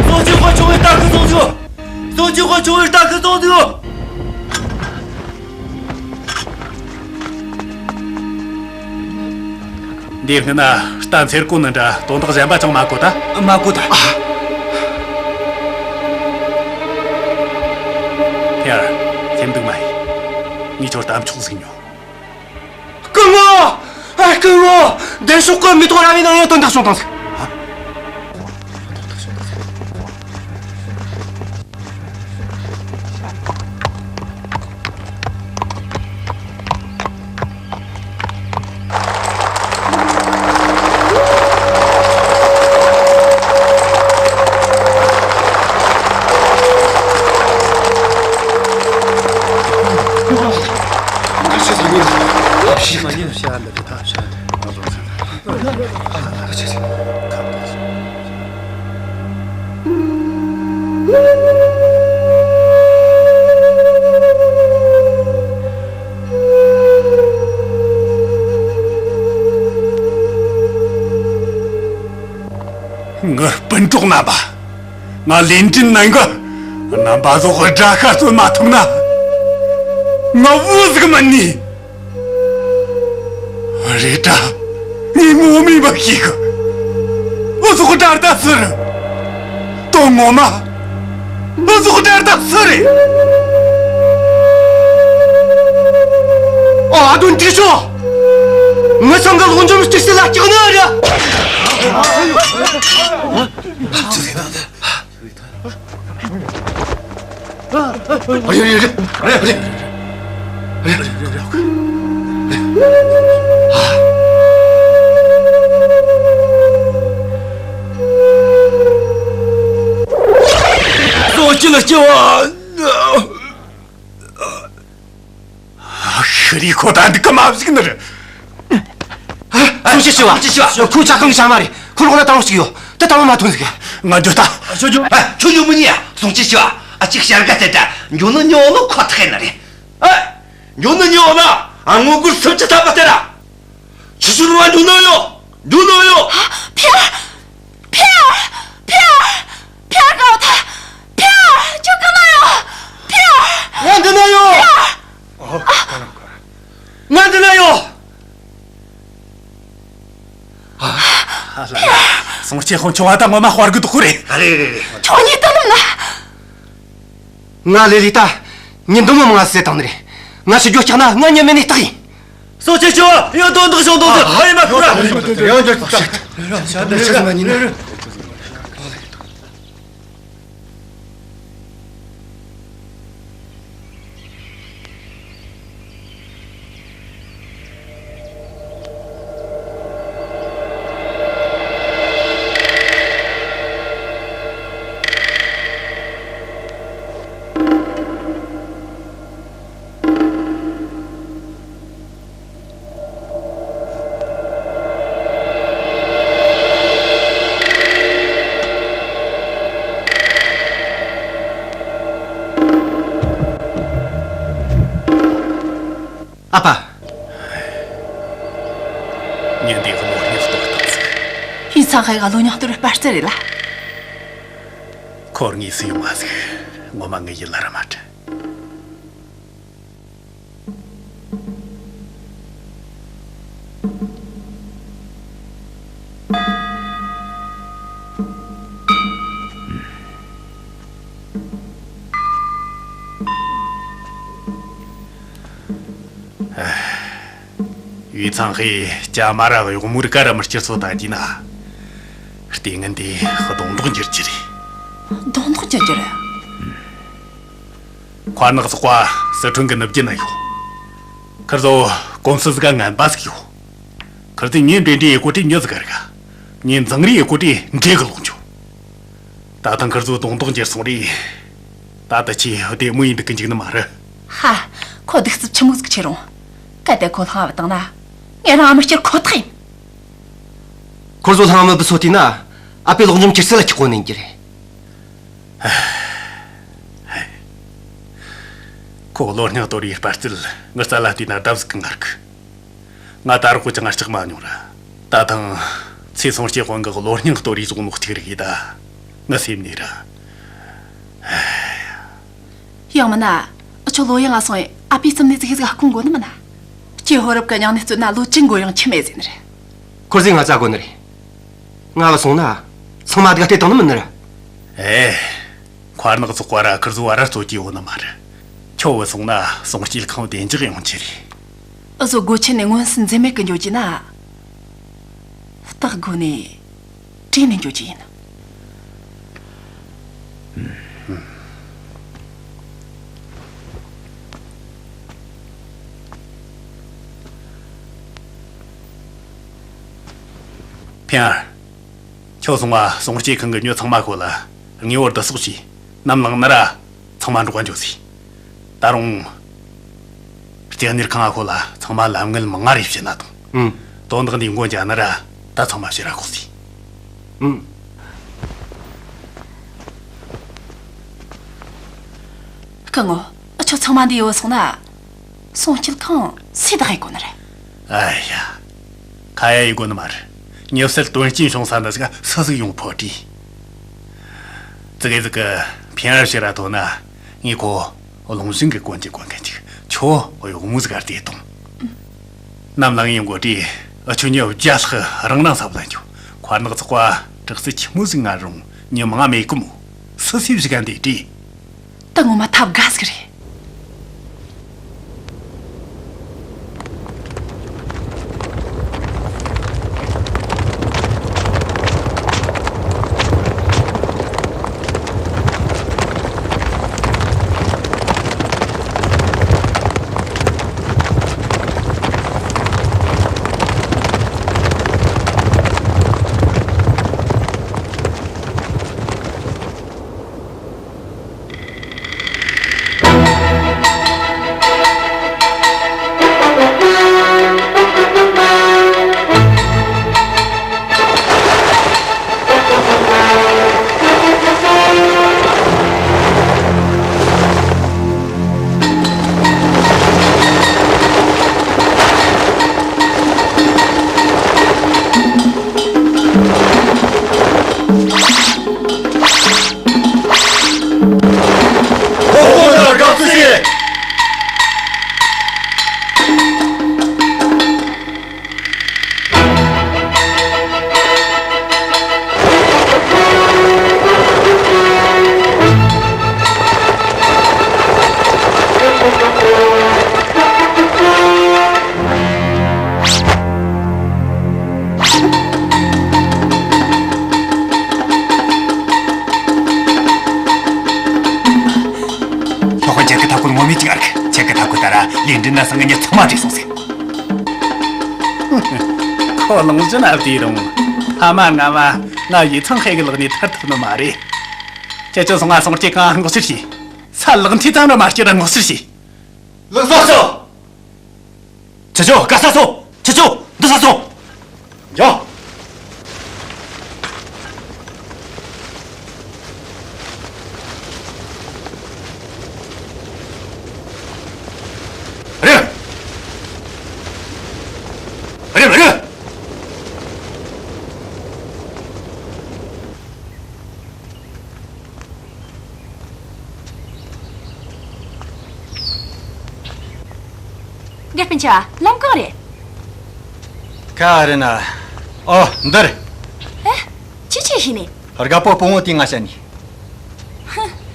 སྲོག་གཅོད་དཔའ་ཆུང་བའི་རྟ་ཁུ་སོང་ཟིག། སྲོག་གཅོད་དཔའ་ཆུང་བའི་རྟ་ཁུ་སོང་ཟིག། འདིར་སྔོན་ན་རྟ་འཚེར་གོ་ནི་འདྲ་དོན་དག་གཞན་པ་ཅང་མ་གོ་ད། མ་གོ་ད། ཨ། ཕེར། སེམས་སྡུག་མ་ཡིན། ངས་ཁྱོད་གཏམ་ཆོག་ཟིག་ཉོ། སྐུ་ངོ། ཨ། སྐུ་ངོ། བདེ་ཤོག་གི་མེ་ཏོག་ར་བའི་ནང་ཡང་དོན་དག་བྱུང་བཏང་ཟིག། ངའི་སྤུན་གྲོགས་རྣམ་པ། ང་ལིན་ཀྲིན་ནན་གི་རྣམ་པ་ཟོག་གི་དགྲ་ཤ་གསོད་མ་ཐུབ་ན། ང་བུ་ཟིག་མིན་ནི། རེད་དྲ། ངས་ངོ་མས་མ་ཤེས་གི། བུ་ཟོག་གི་དགྲ་ཟླ་སུ་རེད། དོན་ངོ་མ། བུ་ཟོག་གི་དགྲ་ཟླ་སུ་རེད། ཨ་དོན་དེ་ཤོ། ངི་ཚང་གི་ལོག་འཇོམས་སྤྱི་སྲིད་ལ་སྐྱག་ནི་རེད། ཨ་ཡོ་ཡོ་ཡོ། ཨ་རེ་ཨ་རེ། ཨ་རེ། སོ་སྐྱིད་ལ་སྐྱེ་བ། ཤི་རི་ཁོ་ད་འདི་ག་མ་བཞག་ནི་རེད། སུང་ཅི་ཤི་བ། སུང་ཅི་ཤི་བ། ཁོ་ཇ་ཁང་གི་ཞྭ་མོ་རེད། ཁོ་ལོག་ན་དང་པོ་གཅིག་ཡོད། དེ་དང་པོ་མ་ཐོན་ཟིག། ང་འགྱོ་ད། ཆོ་འགྱོ། ཨ། ཆོ་འགྱོ་མི་ཉན་ཡ། སུང་ཅི་ཤི་བ། ཨ་ཅིག་བྱ་དགའ་དེ་ད་འགྱོ་ནི་ཉོ་ནི་ཁོ་ཐག་ཡིན་ནི་རེད། ཨ། འགྱོ་ནི་ཉོ་ན་ཨ་ངོ་རྒོལ་སུམ་ཅུ་ཐམ་པ་དེ་ར། ཆུ་ཤུར་བ་འགྱོ་ནི་ཡོད། འགྱོ་ནི་ཡོད། ཕེ། ཕེ། ཕེ། ཕེ་ག་བ་ཐ། ཕེ། ཁྱོད་ག་ན་ཡོད། ཕེ། ང་འདི་ན་ཡོད། ང་འདི་ན་ཡོད། ཨ། ལ་ལ། སུང་ཅི་ཧོང་ཆུང་བ་ད་ངོ་མ་དཔའ་རྒོད་དོ་ཁོ་རེད། ཨ་རེད་རེད་རེད། ཁྱོད་གཉིས་ད་ནམ་ན། ང་ལེ་ལི་ད། ཉིན་འདི་མོ་མང་ཟེ་བཏང་ནི་རེད། ང་ཤི་རྒྱུ་སྐྲག་ན་ང་ཉི་མེད་ནས་རྟག་ཡིན། སོ་ཆེ་ཆོ་ཡོད་དོན་དག་བྱུང་དོན་དག་ཧ་ཡི་མ་ཁུ་ར། ཡང་འགྱུར་ཐུབ་ཀྱང་། ཤ་ད་ཤ་ད་མ་ཉིན་ནི། ཨ་ཕ། ཉིན་དེའི་གློ་སྙིང་གཏོར་སྟངས་ཟིག་ཡིག་ཚང་ཁའི་གློ་སྙིང་གཏོར་བའི་པར་རྩལ་རེད་ལ། ཁོར་དངོས་སུ་ཡོང་བ་ཟིག་ངོ་མ་ངའི་ཡིད་ལ་ར་མ་དྲན། ཡིག་ཚང་ཁའི་ཅ་མ་ར་གཡོག་མོར་ཀ་ར་མི་སྐྱུར་ཚོ་ལྟ་རྒྱུ་ན། ལྟས་ངན་དེ་གདོང་མདོག་འགྱུར་རྒྱུ་རེད། གདོང་མདོག་འགྱུར་རྒྱུ་རེད། མཁར་ནག་ཚོགས་པ་སི་ཁྲོན་གི་ནུབ་རྒྱུད་ན་ཡོད། ཁིར་ཚོ་གོམས་སྲོལ་ཟིག་ག་ངན་པ་ཟིག་ཡོད། ཁིར་ཚོས་ངའི་འབྲེལ་འདྲིས་ཡེ་གོ་དྲིས་མྱི་ཟིག་ག་རིག་ག་ངའི་འཛིང་རེས་ཡེ་གོ་དྲིས་འདྲེ་གི་ལོག་འཇོག་ད་ཐེངས་ཁིར་ཚོའི་གདོང་མདོག་འགྱུར་སོང་རེད། ད་ལྟ་ཆེས་བདེ་མོ་ཡིན་འདུག་གི་འཇུག་ནི་མ་རེད། ཧ། ཁོ་གདུག་རྩུབ་ཆི་མོ་ཟིག་ཆེ་རུང་། གལ་ཏེ་ཁོ་ལྷང་བ་བཏང་ན། ངས་རང་མི་སྐྱུར་ཁོ་ཐག་ཡིན། ཁོ་ཚོ་ལྷང་མི་བུ་ཚོ་བལྟས་ན། ཨ་ཕའི་ལོག་འཇོམས་སྐྱུར་སེ་ལ་ཁྱག་གོ་ནས་འགྱུར། ཁོ་གློ་སྙིང་གཏོར་བའི་དཔའ་རྩལ་ངི་རྩ་ལ་བལྟས་ན་ལྡབ་ཟིག་གི་ངར་གི། ང་ད་རག་གོ་ཅང་ང་སྐྲག་མ་མྱོང་ར། ད་ཐེངས་ཚེ་སྲུང་སྐྱེས་དབང་གི་གློ་སྙིང་གཏོར་བའི་གཞུང་ལོག་གཅིག་རིག་ཡིན་ད། ངི་སེམས་ནས་ར། ཡང་མིན་ན། ཨ་ཆོ་ལོ་ཡང་ང་སོང་ཨེ་ཨ་ཕའི་རྩིབ་ནས་ཙིག་ཙིག་ཧ་གོ་གོ་ནི་མིན་ན། སྐྱེས་ཕོ་རབ་གི་མྱིང་ནས་བརྩིས་ན་ལོ་བཅུ་འགོར་ཡང་ཁྱི་མེད་ཟེར་ནི་རེད། ཁོར་ཟིག་ང་ཙ་གོ་ནི་རེད། ང་བ་སོང་ན། ཚང་མ་དགའ་བལྟས་བཏང་ནི་མིན་ནི་རེད། ཨེ། མཁར་ནག་ཚོགས་པ་ར་ཁིར་ཚོ་བ་ར་རྩོད་ཀྱི་ཡོད་ནི་མ་རེད། ཁྱོ་བུད་སོང་ན་སྲུང་སྐྱེལ་ཁང་བདེ་འཇགས་ཡོང་རྒྱུ་རེད། འུ་ཚོ་སྒོ་ཆེན་ནས་མངོན་སུམ་འཛེམ་མེད་གི་འགྱོ་རྒྱུ་ན། སྟག་སྒོ་ནས་བྲོས་ནས་འགྱོ་རྒྱུ་ཡིན། ཕིན་ཨར། ཁྱོད་སོང་བ་སྲུང་སྐྱེལ་ཁང་གི་མྱི་ཚང་མ་ཁོ་ལ་དངོས་པོར་བསྡུ་གསོག་བྱས། ནམ་ལངས་ན་ར་ཚང་མ་འགྲོགས་པ་འགྱོ་ཟེར། ད་རུང་། ལྕགས་གཉེར་ཁང་ཁོ་ལ་ཚང་མ་ལམ་ངན་མང་ང་རེ་བྱེད་ན་དང་། ཨང་། དོན་དག་འདི་མགོ་མཇལ་ན་ར་ད་ཚང་མ་ཕྱིར་ར་ཁོག་ཟེར། ཨང་། སྐུ་ངོ། ཨ་ཆོ་ཚང་མ་འདི་ཡོད་སོང་ན། སྲུང་སྐྱེལ་ཁང་སུས་བདག་ཡེ་གོ་ནི་རེད། ཨ་ཡ། ཁ་ཡ་ཡེ་གོ་ནི་མ་རེད། མྱི་བསད་དོན་རྐྱེན་བྱུང་ས་འདི་ཟིག་སུ་ཟིག་ཡོང་ཕོད་དྲིས། ཙི་གེ་ཟིག་གི་ཕིན་ཨར་ཕྱིར་ར་ཐོན་ན་ངས་ཁོ་རླུང་བཞིན་གི་གོན་གྱི་གོན་མཁན་ཅིག་ཁྱོ་གཡོག་མོ་ཟིག་ག་བལྟས་དང་། ནམ་ལངས་ཡོང་གོ་དྲིས་ཨ་ཆོ་མྱི་བརྒྱ་ལྷག་རང་རང་ས་བླ་འགྱོ། མཁར་ནག་ཚོགས་པ་དྲག་རྩལ་ཆི་མོ་ཟིག་ངར་རུང་མྱི་མང་མེད་གི་མོ། སུ་སུས་བཞི་ག་འདི་དྲིས། ད་ངོ་མ་ཐབས་དགའ་ཟིག་རེད། ལྷག་པར་ཁྱེད་ཀྱི་ཐབས་བཀོད་ངོ་མས་ཅིག་ཨར་གི། ཁྱེད་ཀྱི་ཐབས་བཀོད་ལྟར་ལས་འབྲས་ན་སང་ངེད་གཉིས་ཚང་མ་བྲོས་སོང་ཟེར། ཁོ་ལུང་བཞིན་ཨ་བདེ་རུང་། ཕ་མ་ང་མ་ང་ཡིག་ཚང་ཁའི་གི་ལག་ནས་ཐར་ཐུབ་ནི་མ་རེད། ཁྱེད་ཚོ་སོང་ང་སྲུང་སྐྱེལ་ཁང་ངོ་ཤེས་བྱོས། ས་ལག་མཐིལ་ཙམ་ར་མ་སྐྱུར་ར་ངོ་ཤེས་བྱོས། ལགས་སོ། ཁྱེད་ཚོ་ག་ས་སོང་། ཁྱེད་ཚོ་འདི་ས་སོང་། ཡ། རེད། དགེ་སྤུན་ཆ། ལམ་གང་རེད། ག་རེ་ན། ཨོ་འདིར། ཨེ། ཅི་ཆེ་ཤི་ནི། རྒད་པོ་སྤོ་བོ་དེ་ང་ཤ་ནི།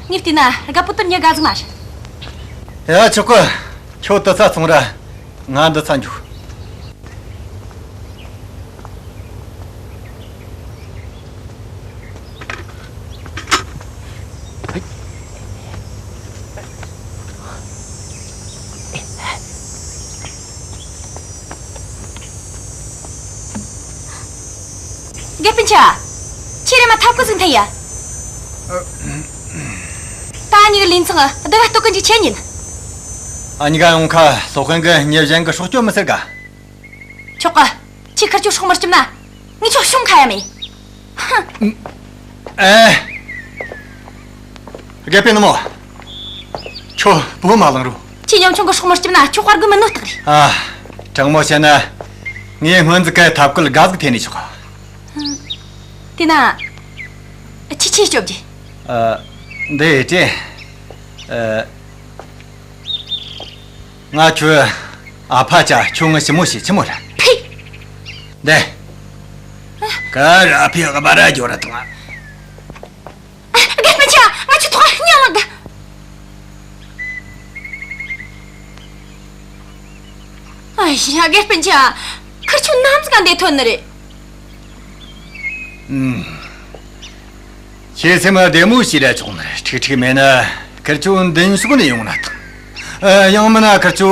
ངས་བལྟས་ན་རྒད་པོ་དེ་ཉེ་དགའ་ཟིག་མ་རེད། ཡ་ཆོག་གི། ཁྱོད་དུ་ཚ་ཚོང་ར། ང་འདི་ཚ་འཇུག་དགེ་སྤུན་ཆ། ཁྱེད་རེ་མ་ཐབས་ཀུ་ཟིག་འཐེན་ཡ། ད་ཨ་ཉི་གི་ལིན་ཚང་སྡུག་ག་ལྟོགས་གི་འཇིག་ཆེ་ཉིན། ཨ་ཉི་ག་ཡོང་ཁ་སློབ་དཔོན་གི་ཉེ་བཞན་གི་སྲོག་སྐྱོབ་མི་ཟེར་ག་ཆོག་གི། ཁྱེད་ཁར་ཆུ་སྲོག་མར་སྐྱིབས་ན། ངས་ཁྱོད་ཤོང་ཁ་ཡ་མེད། ཧ། ཨེ། དགེ་སྤུན་ནུ་མོ། ཁྱོད་བུ་མ་ལང་རུ། ཁྱེད་ཉམ་ཆུང་གི་སྲོག་མར་སྐྱིབས་ན་ཁྱོད་དཔའ་རྒོད་མི་ནོ་སྟག་རེད། ཨ། དྲང་མོ་བཤད་ན། ངས་སྔོན་ཟིག་གི་ཐབས་བཀོད་དགའ་ཟིག་འཐེན་ནས་ཆོག་དེ་ན། ཁྱེད་ཆེ་སྐྱོབ་རྒྱུ། ཨ། འདི་ཡེ་ཏྲེ། ཨ། ང་ཁྱོའི་ཨ་ཕ་ཅག་ཁྱོད་ངའི་ཞི་མོ་ཞིག་ཆི་མོ་ར། ཕི། འདི། ག་ར་ཕི་ག་བ་ར་ཇོ་ར་ཐང་། དགེ་སྤུན་ཆ། ང་ཁྱོད་ཐོག་སྙིང་ལག་གི། ཨ་ཡ་དགེ་སྤུན་ཆ། ཁིར་ཆོ་ནམ་ཟིག་ག་འདི་ཐོན་ནི་རེད། ཨུམ། ཁྱེད་སེམས་བདེ་མོ་ཞིག་ར་ཆོག་ནི་རེད། ཁྲིག་ཁྲིག་མེད་ན་ཁིར་ཆོ་མདུན་ཕྱོགས་ནས་ཡོང་ན་ཐང་། ཨ། ཡང་མིན་ན་ཁིར་ཆོ།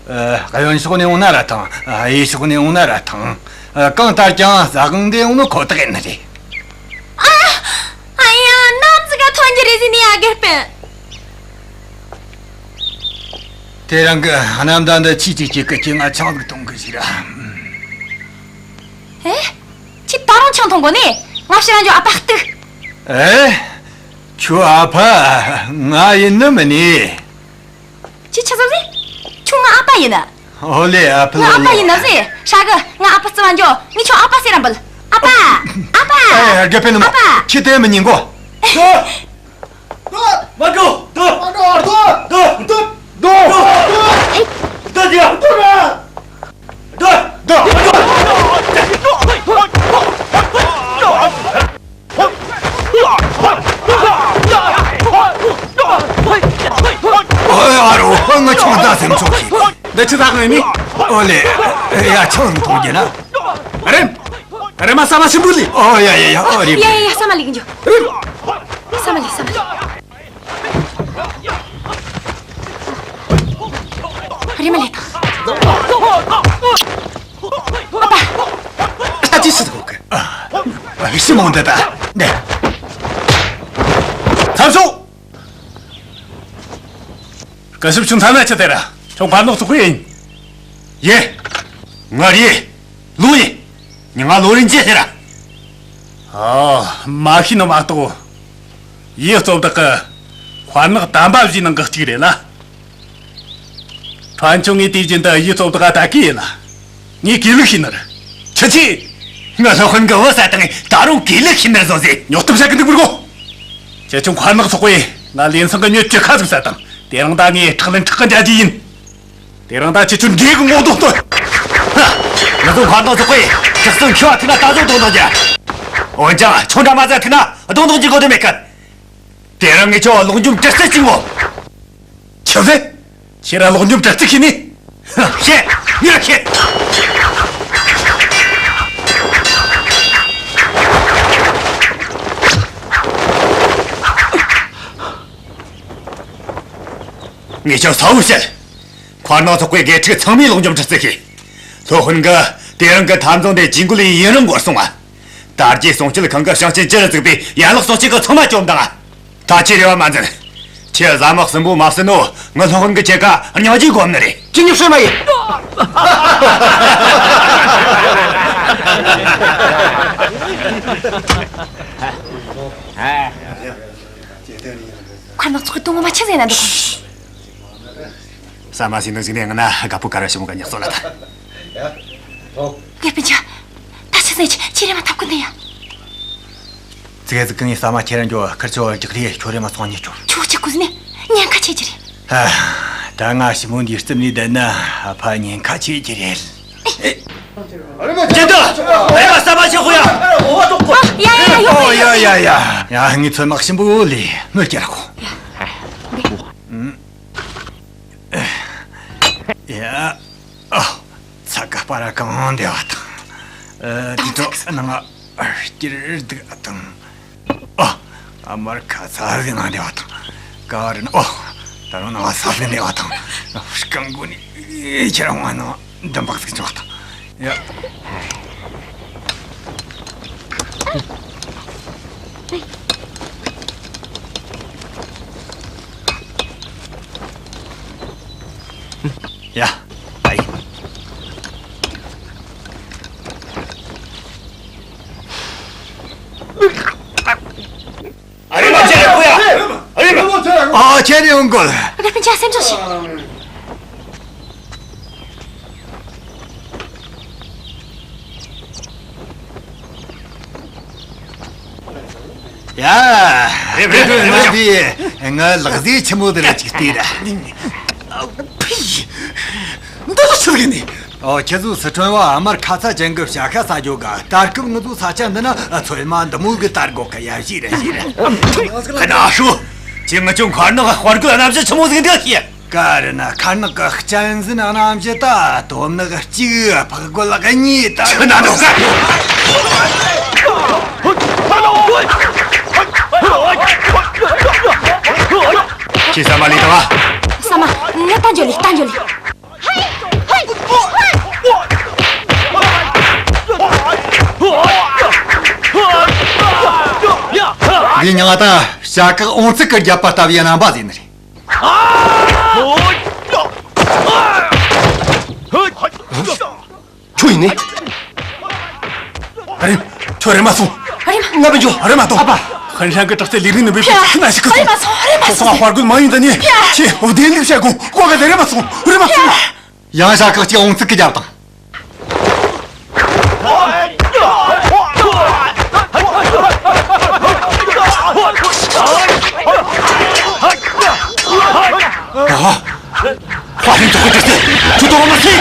ཨ། གཡོན་ཕྱོགས་ནས་ཡོང་ན་ར་ཐང་། ཨ། གཡས་ཕྱོགས་ནས་ཡོང་ན་ར་ཐང་། ཨ། གང་ལྟར་ཀྱང་ཟ་ཁང་འདི་ཡོང་ནི་ཁོ་ཐག་ཡིན་ནི་རེད། ཨ། ཨ་ཡ། ནམ་ཟིག་ག་ཐོན་རྒྱུ་རེད་ཟེར་ནི་ཡ་དགེ་སྤུན། དེ་རིང་གི་གནམ་ཟླ་འདི་ཆི་ཆི་ཆི་གི་ཁྱེད་ང་ཆང་ཟིག་འཐུང་གི་ཞིག་ར། ཨེ། ཁྱེད་ད་རུང་ཆང་འཐུང་གོ་ནི། ང་ཕྱིར་རང་ཅོ་ཨ་ཕ་གཏུག་ཨེ། ཁྱོད་ཨ་ཕ་ང་ཡིན་ནི་མིན་ནི། ཁྱེད་ཆི་ཟིག་ཟེར། ཁྱོད་ང་ཨ་ཕ་ཡིན་ནི། ཨོ་ལེ། ཨ་ཕ་ང་ཨ་ལོ་ཕ་ཡིན་ནི་ཟེར། ཧྲ་གི། ང་ཨ་ཕ་རྩི་བ་འཇོག་ངས་ཁྱོད་ཨ་ཕ་ཟེར་ར་འབུལ། ཨ་ཕ། ཨ་ཕ། ཨེ། དགེ་སྤུན་ནུ་མོ། ཨ་ཕ། ཁྱེད་དེ་མི་ཉན་གོ། མ་འགྲོ། སྡོད། མ་འགྲོ། སྡོད། སྡོད། སྡོད། སྡོད། སྡོད། སྡོད། སྡོད། ཨོ་ཡ་རོ། ང་ཆང་ད་སེམས་ཆོག་གི། འདི་ཆི་ད་ཁང་ནི། ཨོ་ལེ། ཡ་ཆང་འཐུང་རྒྱུ་ན། རེམ། རེམ་མ་ས་མ་ཤིན་པུ་ལི། ཨོ་ཡ་ཡ་ཡ། ཨོ་རེམ། ཡ་ཡ་ཡ། ས་མ་ལི་གི་འཇོ། རེམ། ས་མ་ལི། ས་མ་ལི། རེམ་མ་ལི་ད། ཨ་ཏི་སི་ཐོག་གི། ཨ། ཤི་མོང་དེ་ད། ནས། ཚབ་སོང་། སྐུ་ཞབས་ཆུང་ཐ་ན་ཆི་དེ་ར། ཁྱོད་མཁར་ནག་ཚོགས་པའི་ཡིན། ཡེ། ང་རེད། ལོ་ཡིན། ང་ལོ་རིན་ཅི་ཟེར། ཨ། མ་ཤེས་ནི་མ་གཏོགས། ཡེ་གཙོ་བདག་གི་མཁར་ནག་དམ་པ་བཞིའི་ནང་གི་གཅིག་རེད་ལ། ཕྲན་ཆུང་ངས་དུས་རྒྱུན་དུ་ཡེ་གཙོ་བདག་ལྟ་གི་ཡིན་ལ། ངས་གུས་ལུགས་ཤིག་ནར། ཁྱི་ཆེ། ང་སློབ་དཔོན་གི་བུ་ས་དང་ད་རུང་གུས་ལུགས་ཤིག་ནར་བཟོ་ཟེར། ཉོག་གཏམ་བཤད་གི་འདུག་མི་དགོ། ཁྱེད་ཆུང་མཁར་ནག་ཚོགས་པས་ང་ལེན་སང་གི་མྱི་བཅུ་ཁ་ཟིག་བསད་དང་། དེ་རིང་ད་ངས་ཁྲག་ལན་ཁྲག་གི་འཇལ་རྒྱུ་ཡིན། དེ་རིང་ད་ཁྱེད་ཆོ་འདྲེ་གི་ངོ་གདོང་སྟོན། ཧ། ང་ཚོ་མཁར་ནག་ཚོགས་པས་དྲག་རྩལ་མཁས་པ་ཐུག་ན་ད་གཟོད་གདོང་གདོང་རྒྱག་འོན་ཀྱང་ཁྱོད་འདྲ་མ་ཟ་ཐུག་ན་གདོང་གདོང་གི་དགོས་དོན་མེད་ཀི། དེ་རིང་ངས་ཁྱོད་ལོག་འཇོམས་གྲི་རྩལ་སྦྱིན་གོ། ཆི་ཟེར། ཁྱེད་རང་ལོག་འཇོམས་གྲི་རྩལ་ཤེས་ནི། ཤེས། ངས་ཤེས། ངས་ཁྱོད་གསལ་བོ་བཤད། མཁར་ནག་ཚོགས་པའི་དགེ་ཕྲུག་ཚང་མས་ལོག་འཇོམས་གྲི་རྩལ་ཤེས། སློབ་དཔོན་གིས་དེ་རིང་གི་འཐབ་འཛིང་དེ་ཇུས་འགོད་ཡུན་རིང་འགོར་སོང་ང་། དར་རྒྱས་སྲུང་སྐྱེལ་ཁང་གི་ཞིང་ཆེན་བཅུ་ལ་བཙུགས་པའི་ཡན་ལག་སྲོག་ཆགས་ཀྱི་ཚང་མ་བཅོམ་དང་། ད་ཁྱེད་རེ་བ་མ་འཛིན། ཁྱེད་ཟ་མ་ཟིན་པོ་མ་ཟིན་ནོ། ངའི་སློབ་དཔོན་གྱིས་ཁྱེད་ཀ་སྙིང་རྗེ་སྒོམ་ནི་རེད། ཁྱེད་ཉིད་ཧྲེ་མ་ཡིན། མཁར་ནག་ཚོགས་ཀྱི་དོན་ངོ་མ་ཆི་ཟེར་ན་འདུག་ས་མ་ཟིན་ནོ་ཟིན་ནས་ང་ན་དགའ་པོ་ཀ་ར་ཞི་མོ་ག་ཉག་ཚོ་ལ་ད། དགེ་སྤུན་ཆ། ད་ཆི་ཟེར། ཁྱེད་རེ་མ་ཐབས་ཀུན་ནས་ཡ། ཙིག་ཙིག་གི་ངས་ཟ་མ་ཁྱེར་ར་འགྱོ། ཁིར་ཆོ་རྒྱག་རེས་ཁྱོད་རེ་མ་སོང་ཉེ་ཆོ། ཁྱོད་ཅི་ཀུ་ཟིན་ནས་ཉེན་ཁ་ཆེ་གི་རེད། ཨ། ད་ང་ཞི་མོ་འདིའི་རྩིབ་ནས་བསྡད་ན་ཕ་ཉེན་ཁ་ཆེ་གི་རེད། ཇེ་ཏུ། ཨེ་མ་ས་མ་ཆེ་ཧོ་ཡ། ཡ་ཡ་ཡོད། ཨོ་ཡ་ཡ་ཡ། ཡ་ངའི་ཚོད་དམག་ཞིམ་པོ་ལས་སྣོད་སྐྱེལ་གོ། ཡ། ཨ། ཚ་ག་པ་ར་གང་བདེ་བ་དང་། ཨ། དེ་ཚོ་ནང་ང་སྐྱིར་སྡུག་དང་། ཨ། ཨ་མར་ཁ་ཚ་ཟིག་ནང་བདེ་བ་དང་། ག་རེ་ན། ཨོ། ད་རུང་ནང་ས་ཟིག་བདེ་བ་དང་། རྐང་མགོ་ནི་ཁྱེད་རང་ང་ནང་འདམ་བག་ཟིག་འཇོག་དང་། ཡ། ཡ། ཨའི། ཨ་རེ་མ་ཁྱེད་རང་ཁོ་ཡ། ཨ་རེ་མ། ཨ་ཁྱེད་རང་ཡོང་གོ། ང་སྤུན་ཆ་སེམས་ཆུང་ཞིག་ཡ། རེད་རེད་རེད་རེད། ང་ལག་ཟས་ཆི་མོ་དེ་ལ་ཅིག་སྟེར། ཕི། འདི་ལ་ཆི་ཟིག་ནི། ཨོ། ཁྱེད་ཚོ་སི་ཁྲོན་བ་ཨ་མར་ཁ་ཚ་ཅན་གི་བྱ་ཤ་ཟ་རྒྱུ་ག་ད་སྐབས་ང་ཚོ་ས་ཆ་འདི་ན་ཚོད་མ་འདི་མོ་གི་དར་གོ་གི། ཡ་ཞིག་རེད་ཞིག་རེད། ཁ་ན་ཧྲུ། ཁྱེད་ང་ཆུང་མཁར་ནག་དཔའ་རྒོད་རྣམ་བཞི་ཆི་མོ་ཟིག་འདི་ཤེས། ག་རེ་ན་མཁར་ནག་གི་གཅན་གཟན་རྣམ་བཞི་ད་དོམ་ནག་གཅིག་ཕག་རྒོད་གཉིས་ད། ཁྱོད་ན་འགྲོ་ས། ཁྱེད་ས་མ་ལི་དང་། ས་མ། ངས་ལྟ་འཇོག་ལི། ལྟ་འཇོག་ལི། འདི་མྱིང་ང་ད་བྱ་གག་འོང་ཚིག་གི་རྒྱབ་པ་ལྟ་བུའི་རྣམ་པ་ཟིག་ནི་རེད། ཁྱོད་ཡིན་ནི། ཨ་རེ། ཁྱོད་རེམ་མ་སོང་། ཨ་རེ་མ། ང་བུད་འགྱོ། ཨ་རེ་མ་ཏོ། ཨ་ཕ། ཧན་ཧྲན་གི་དྲག་རྩལ་ལས་རིགས་ནི་བེད་སྤྱོད་ཁྱོད་ན་ཞིག་གི། ཨ་རེ་མ་སོང་། ཨ་རེ་མ་སོང་། ཁོ་ཚོ་དཔའ་རྒོད་མ་ཡིན་ད་ནི། ཁྱེད་འོ་དེ་འདི་བྱ་དགོས་ཁོ་ག་དེ་རེམ་མ་སོང་། རེམ་མ་སོང་། ཡང་བྱ་གག་ཅིག་འོང་ཚིག་གི་རྒྱབ་དང་། ཨ། ཧ་ཧིན་ཐོག་གི་དེ་ཁྱོད་དོ་མ་སི།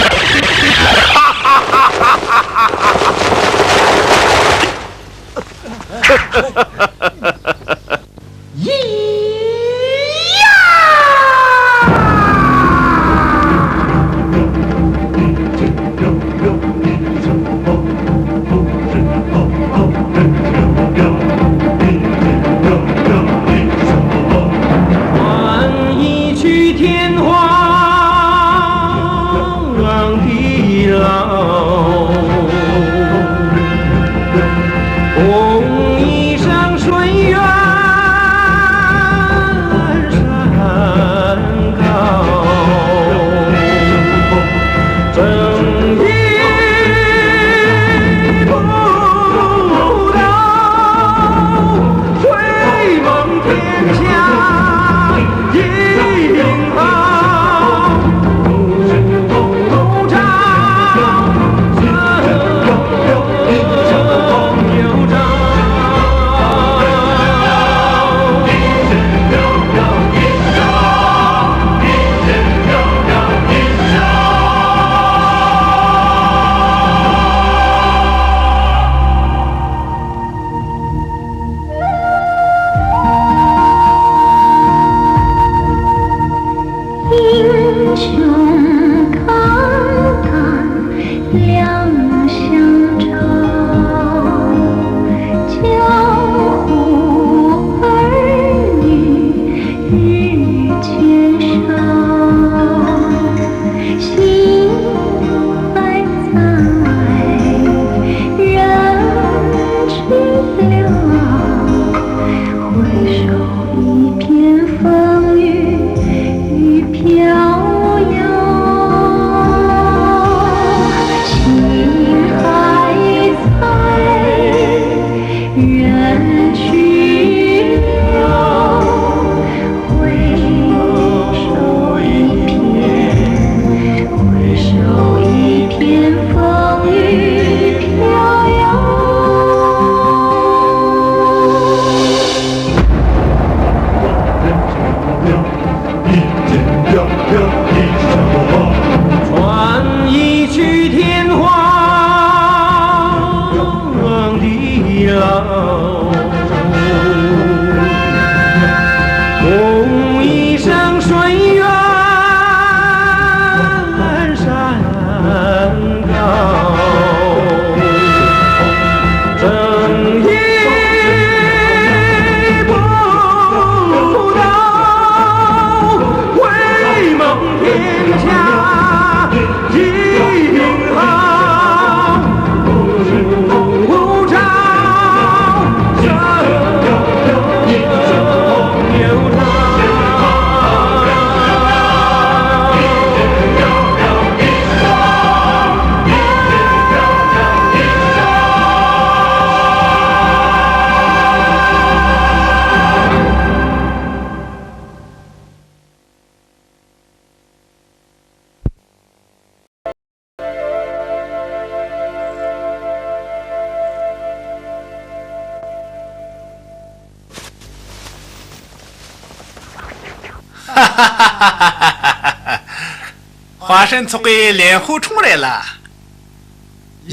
ཧྭ་ཧྲན་ཚོགས་པའི་ལེན་ཧུ་ཁྲུང་རེད་ལ།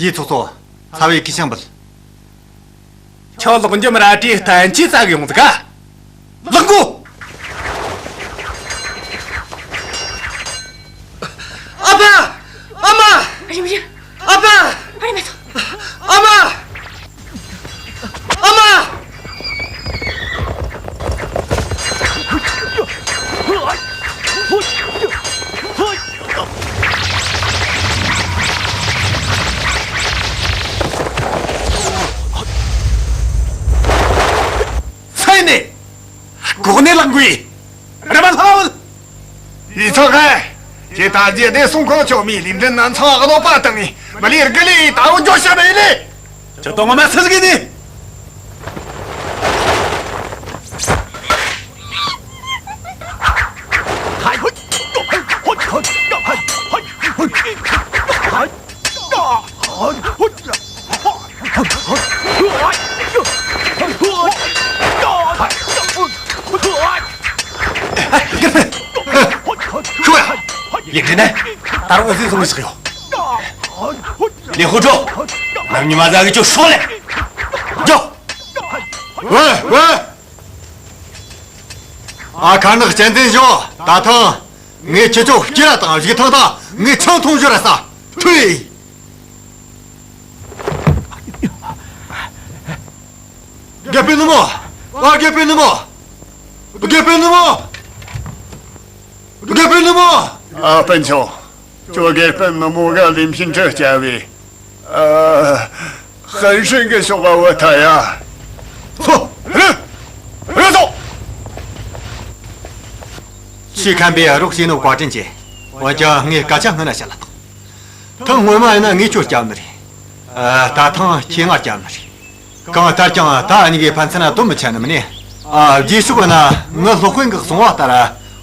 ཡེ་ཚོགས་གཙོ། ཚ་བའི་གུས་ཕྱག་འབུལ། ཁྱོད་ལོག་འཇོམས་རལ་གྲིའི་བསྟན་བཅོས་བཙལ་གི་ཡོང་ཟིག་ག་ལག་མགོ། ཨ་ཕ། ཨ་མ། རིམ་རིམ། ཨ་ཕ། ཨ་རེ་མེད་ཐོ། ཨ་མ། ཨ་མ། ཚེ་ནས་གོག་ནས་ལངས་དགོས། རེ་མ་ལྷ། ཡི་ཚོགས་ཁ། ཁྱེད་ད་རྗེས་དེ་སྲུང་ཁང་ཆོག་མི་ལིན་ཏྲིན་ནན་ཚང་གློ་པ་བཏང་ངས་མི་ལས་དགུ་ལས་ད་འུ་འཇོག་བྱ་མེད་ལེ། ཁྱོད་དང་ངོ་མ་སུ་ཟིག་ཡིན་ནི། ཤོག་ཡ། ལིན་ཏྲིན་ནས་ད་རུང་འུ་ཚོའི་སྲུང་ཞིག་ཡོད། ལིན་ཧུ་ཀྲོ། ནམ་ཉི་མ་ཟ་གི་ཅོ་ཧྲོ་ལེ། ཇོ། ཝེ་ཝེ། ཨ་ཁ་ནག་གཅན་གཟན་ཞོ། ད་ཐང་ངས་ཁྱེད་ཚོ་སྐྱེ་ར་དང་རིག་ཐང་དང་ངས་ཆང་འཐུང་རྒྱུ་ར་ས་ཐུའི། དགེ་སྤུན་ནུ་མོ། ཨ་དགེ་སྤུན་ནུ་མོ། དགེ་སྤུན་ནུ་མོ། དགེ་སྤུན་ནུ་མོ། ཨ་སྤུན་ཆུང་། ཁྱོད་དགེ་སྤུན་ནུ་མོ་ག་ལིན་ཕྱིན་ཁྲི་བསྐྱལ་བས། ཨ། ཧན་ཧྲིན་གི་ཤོག་ག་བུད་ཐལ་ཡ། ཧོ། རེད། རེད་དོ། ཁྱེད་མཁན་པོས་རོགས་བྱས་ནོ་བཀའ་དྲིན་ཆེ། འོན་ཀྱང་ངས་སྐད་ཆ་སྔོན་ན་བཤད་ལ་དང་། ཐེངས་སྔོན་མ་ཡིན་ན་ངས་ཁྱོད་བསྐྱལ་ནི་རེད། ཨ། ད་ཐེངས་ཁྱེད་ང་བསྐྱལ་ནི་རེད། གང་ལྟར་ཀྱང་ད་འུ་གཉིས་ཀའི་ཕན་ཚུན་ན་དོན་མི་ཆད་ནི་མིན་ནི། ཨ། རྗེས་ཕྱོགས་ན་ངའི་སློབ་དཔོན་གྱིས་གསུངས་པ་ལྟར།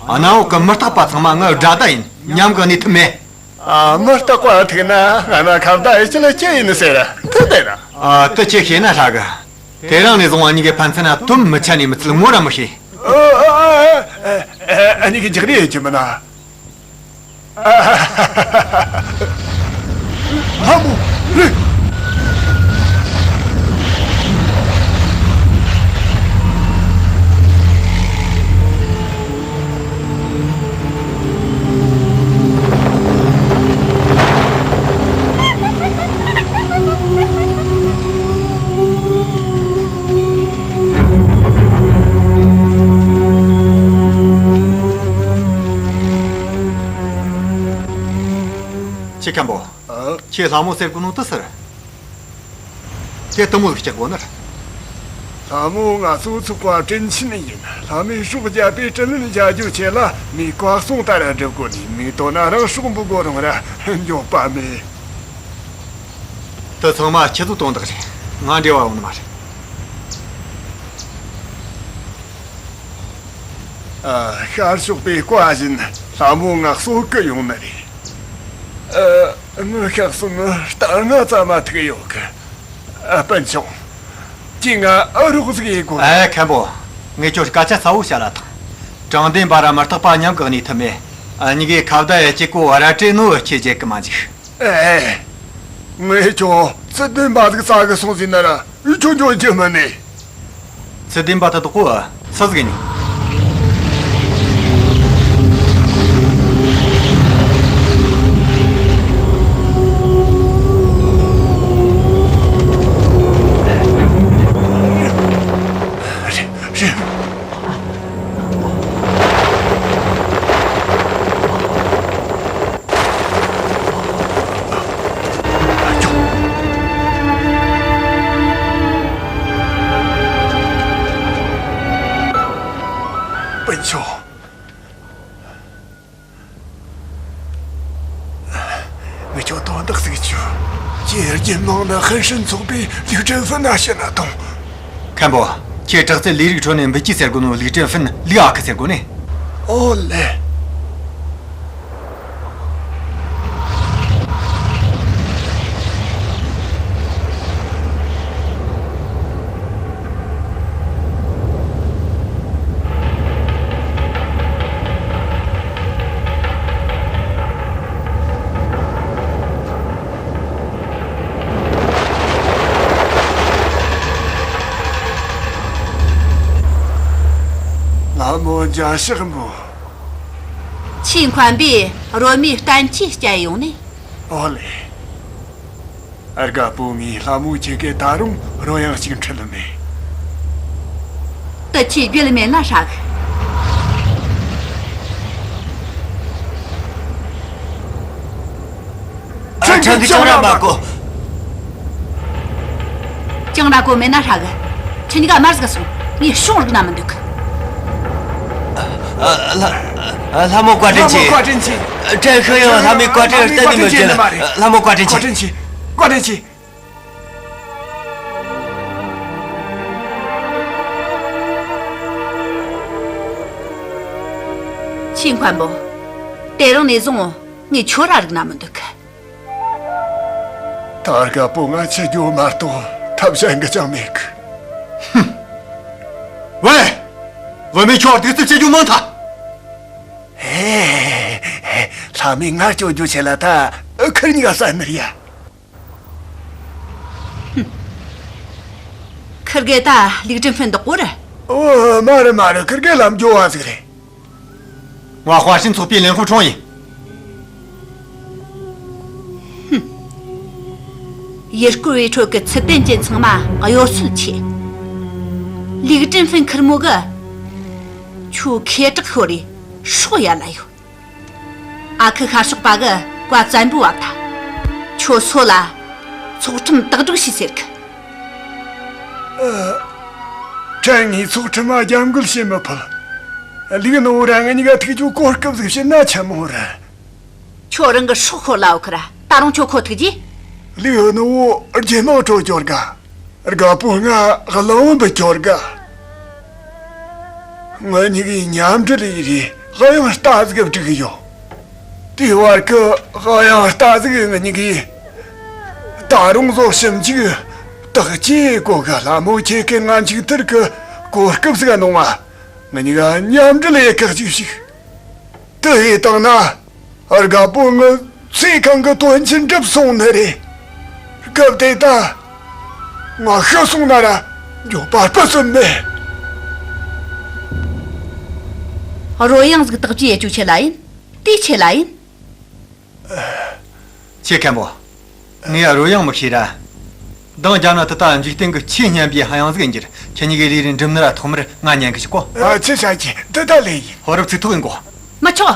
གནམ་འོག་གི་མུ་སྟེགས་པ་ཚང་མ་ངའི་དགྲ་ཟླ་ཡིན། མཉམ་གི་གནས་ཐབས་མེད། ཨ། མུ་སྟེགས་པ་ཐུག་ན་ང་ན་ཁ་བརྡ་ཡི་ཅི་ལ་ཅི་ཡིན་ཟེར། དེ་བདེན་ན། ཨ། དེ་ཁྱེད་ཤེས་ན་ཧྲ་གི། དེ་རིང་ནས་བཟུང་བ་གཉིས་ཀའི་ཕན་ཚུན་ན་དོན་མི་ཆད་ནས་མི་ཚུལ་ངོ་ར་མི་ཤེས། ཨ། ཨ། ཨ། ཨ་ནི་གི་འཇིགས་རེ་ཡོད་ཀྱི་མིན་ན། ལྷ་མོ་རེད། ཁྱེད་མཁན་པོ། ཨ། ཁྱེད་ལྷ་མོ་ཟེར་གོ་ནོ་དེ་ཟེར། དེ་གཏི་མུག་ལ་སྐྲག་གོ་ནི་རེད། ལྷ་མོ་ང་ཚོའི་ཚོགས་པ་དྲིན་ཆེན་ཡིན། ལྷ་མོས་སྲོག་བརྒྱབ་པས་དྲིན་ལན་འཇལ་རྒྱུའི་ཆེད་ལ་མོས་བཀའ་གསུང་ལྟར་སྒྲུབ་དགོས་ནི། མོས་དོ་ན་རང་སྲོག་འབུལ་དགོས་རུང་ར་འགྱོད་པ་མེད། དེ་ཚང་མ་ཁྱེད་ཚོའི་དོན་དག་རེད། ང་འབྲེལ་བ་ཡོང་ནི་མ་རེད། ཨ། ཤར་ཕྱོགས་པའི་བཀའ་བཞིན་ལྷ་མོ་ང་གསོད་གི་ཡོང་ནི་རེད། ཨ། ངའི་ཤག་སོང་ནི་རྟ་རྔ་ཙམ་མ་ཐུག་ཡོད་གི། ཨ། སྤུན་ཆུང་། ཁྱེད་ང་ཨ་རོགས་ཟིག་ཡེད་དགོས། ཨེ། མཁན་པོ། ངས་ཁྱོད་སྐད་ཆ་གསལ་བོ་བཤད་ལ་དང་། དྲང་བདེན་པ་ར་མུ་སྟེགས་པ་མཉམ་གི་གནས་ཐབས་མེད། ཨ། གཉིས་ཀའི་ཁ་བརྡ་ཡི་གཅིག་གོ་ར་སྤྲད་ནོ་ཁྱེད་བརྗེད་གི་མ་འཇུག། ཨེ། ངས་ཁྱོད་ཚུལ་ལྡན་པ་ཟིག་བཙལ་གི་སོང་ཟིན་ན་ར་ཁྱོད་འཇོན་རྒྱུ་མིན་ནི། ཚུལ་ལྡན་པ་དེ་དག་གོ་སུ་ཟིག་ཡིན། རེད། རེད། སྤུན་ཆུང་། ངས་ཁྱོད་དོན་དག་ཟིག་བྱོས། ཁྱེད་རྒྱུན་མང་ན་ཧན་ཧྲིན་ཚོགས་པའི་ལིའུ་ཀྲེང་ཧྥིན་ན་ཕྱིན་ན་དང་། མཁན་པོ། ཁྱེད་དྲག་རྩལ་ལས་རིགས་ཁྲོད་ནས་འབུད་རྒྱུ་ཟེར་གོ་ནོ་ལིའུ་ཀྲེང་ཧྥིན། ལིའུ་ཨ་ཁུ་ཟེར་གོ་ནི། ཨོ་ལེ། ལྷ་མོ་འཇའ་ཤག་མོ། ཆེས་མཁན་པོས་རོལ་མོའི་བསྟན་བཅོས་བསྐྱལ་ཡོང་ནས། ཨོ་ལེ། ཨ། རྒད་པོ་ངས་ལྷ་མོ་ཁྱེད་ཀྱི་ད་རུང་རོལ་དབྱངས་གཅིག་འཁྲིད་ལ་མེད། དུ་ཆེས་རྒྱུད་མེད་ན་ཧྲ་གི། ཁྲིམས་ཀྱིས་ཅང་ར་མ་གོ། ཅང་ར་གོ་མེད་ན་ཧྲ་གི། ཁྱེད་གཉིས་ཀ་མར་ཟིག་སོང་། ངས་ཤོང་རིག་ན་མི་འདུག་གི། ཨ། ལྷ། ལྷ་མོ་བཀའ་དྲིན་ཆེ། ལྷ་མོ་བཀའ་དྲིན་ཆེ། བྲན་ཤི་ཡང་ལྷ་མོའི་བཀའ་དྲིན་གཏན་ནས་མི་བརྗེད། ལྷ་མོ་བཀའ་དྲིན་ཆེ། བཀའ་དྲིན་ཆེ། བཀའ་དྲིན་ཆེ། ཆེས་མཁན་པོ། དེ་རིང་ནས་བཟུང་ངས་ཁྱོད་ར་རིག་ན་མི་འདུག་གི། ད་རྒད་པོ་ང་འཆི་རྒྱུ་མ་གཏོགས་ཐབས་གཞན་གྱི་ཅང་མེད་གི། ཧུམ། ཝེ། བུད་མེད་ཁྱོད་གདུག་རྩུབ་བྱེད་རྒྱུ་མང་ཐལ། ཧེ། ལྷ་མོས་ང་སྐྱོབ་རྒྱུ་བྱེད་ལ་ད་ཁིར་གཉིས་ཀ་བསད་ནི་རེད་ཡ། ཁིར་གེ་ད་ལིའུ་ཀྲིན་ཧྥིན་བདག་པོ་རེད། ཨོ། མ་རེད་མ་རེད། ཁིར་གེ་ལམ་འགྱོ་བ་ཟིག་རེད། ང་ཧྭ་ཧྲན་ཚོགས་པའི་ལིན་ཧུ་ཁྲུང་ཡིན། ཧུམ། ཡུལ་སྐོར་བའི་ཁྲོད་ཀྱི་ཚུལ་ལྡན་ཅན་ཚང་མ་གཡོ་ཟོལ་ཆེ། ལིའུ་ཀྲིན་ཧྥིན་ཁིར་མོ་གི་ཁྱོད་ཁེ་གྲགས་ཤོར་རེ་སྲོག་ཡལ་ལ་ཡོད། ཨ་ཁུ་ཤར་ཕྱོགས་པ་གི་བཀའ་བཙན་པོའི་བབ་ཐལ། ཁྱོད་སོད་ལ་ཚོགས་ཁྲིམས་དག་སྒྲུབ་བྱོས་ཟེར་གི། ཨ། བྲན་ངས་ཚོགས་ཁྲིམས་ལ་རྒྱབ་འགལ་བྱེད་མི་ཕོད། ལིའུ་ནུ་བོ་ར་ང་གཉིས་ཀ་ཐུག་རྒྱུའི་གོ་སྐབས་ཟིག་བྱིན་ན་ཆི་མོ་རེད། ཁྱོད་རང་གི་སྲོག་ཤོར་ལ་འོ་ཁི་ར། ད་རུང་ཁྱོད་ཁོ་ཐུག་རྗེས། ལིའུ་ནུ་བོ་རྒྱུ་མང་སྤྲོད་སྐྱོར་ག། རྒད་པོ་ང་གླང་བོ་འབུད་སྐྱོར་ག། ང་གཉིས་ཀས་མཉམ་འབྲེལ་ཡས་རེ་གཡང་རྟ་ཟིག་བསྒྲིགས་ཡོད། དེའི་བར་གི་གཡང་རྟ་ཟིག་ང་གཉིས་ཀས་ད་རུང་བཟོ་ཞིབ་འཇུག་བརྟག་དཔྱད་གོ་གི། ལྷ་མོ་ཁྱེད་ཀྱིས་ང་མཇུག་མཐར་གི་གོ་སྐབས་ཟིག་གནང་བ། ང་གཉིས་ཀ་མཉམ་འབྲེལ་ཡས་ཁག་ཅིག་ཞིག་དུ་ཡས་བཏང་ན། རྒད་པོ་ངའི་ཚེ་གང་གི་དོན་ཆེན་འགྲུབ་སོང་ནི་རེད། སྐབས་དེ་ད་ང་ཤི་སོང་ན་ར་འགྱོད་པ་སྤུ་ཙམ་མེད། རོལ་དབྱངས་ཟིག་བརྟག་དཔྱད་ཡེད་རྒྱུའི་ཆེད་ལ་ཡིན། དེའི་ཆེད་ལ་ཡིན། ཆེ་མཁན་པོ། ངས་རོལ་དབྱངས་མི་ཤེས་ར། འདང་རྒྱབ་ན་ད་ལྟ་འཇིག་རྟེན་གྱི་ཆེས་སྙན་པའི་དབྱངས་ཟིག་ཡིན་རྒྱུ་རེད། ཁྱེད་གཉིས་ཀས་རེ་རེ་འགྲུབ་ནི་ར་ཐོག་མར་ང་ཉན་གི་ཞོག་གོ། ཨ། ཆི་བྱ་རྒྱུ་འདི་ད་ལས་ཡིན། ཧོ་རབ་ཚིག་ཐོག་ཡིན་གོ། མི་ཆོག།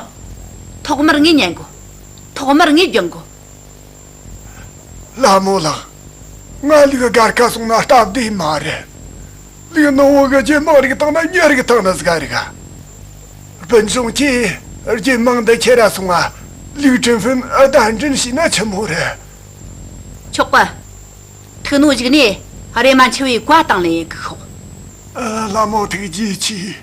ཐོག་མར་ངས་ཉན་དགོས། ཐོག་མར་ངས་སྦྱང་དགོས། ལྷ་མོ་ལགས། ང་ལིའུ་སྒར་ཁ་སོང་ན་སྟབས་བདེ་མ་རེད། ལིའུ་ནུ་བོ་གི་རྒྱུ་མང་རིག་བཏང་ན་མྱི་རིག་བཏང་ན་ཟིག་རིག་ག། སྤུན་ཆུང་ཁྱེད་རྒྱུ་མང་འདི་ཁྱེར་ར་སོང་ང་། ལིའུ་ཀྲིན་ཧྥིན་གདན་འདྲེན་བྱས་ན་ཆི་མོ་རེད། ཆོག་པ། ཐུགས་ནོར་གཞུག་ནས་རེམ་མ་འཆི་བའི་བཀའ་དང་ལེན་ཡེད་གི་ཤོག། ཨ། ལྷ་མོ་ཐུགས་རྗེ་ཆེ།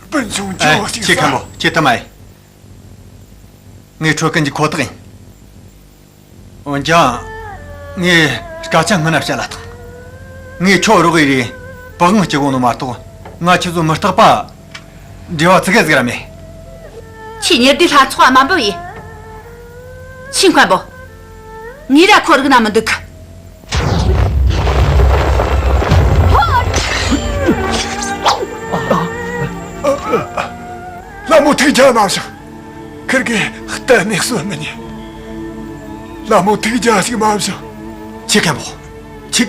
སྤུན་ཆུང་ཨེ། ཁྱོད་ཅིག་ཁམ་ས། པོ་ཁྱེད་ཐུབ་མ་ཡིན། ངས་ཁྲོ་ཀུན་གྱི་ཁོ་ཐག་ཡིན། འོན་ཀྱང་། ངས་སྐད་ཆ་སྔོན་ན་བཤད་ལ་ཐོངས། ངས་ཁྱོད་རོགས་ཡེ་རེ་པི་ཝང་སྐྱི་གོ་ནོ་མ་གཏོགས། ང་ཁྱེད་ཚོ་མི་རྟག་པ་འབྲེལ་བ་ཙི་གེ་ཟིག་ར་མེད། ཁྱེད་ཉེར་བདུན་ལྷ་ཚོགས་ཨ་མ་འབུལ་ཡེ། ཆིན་མཁན་པོ། ངས་ར་ཁོ་རིག་ན་མི་འདུག་གི། ལྷ་མོ་ཐུགས་རྒྱལ་མ་བཞེངས། ཁིར་གེ་གཏན་ནས་གསོན་མི་ཉན། ལྷ་མོ་ཐུགས་རྒྱལ་ཞིག་མ་བཞེངས། ཆི་མཁན་པོ། ཆི།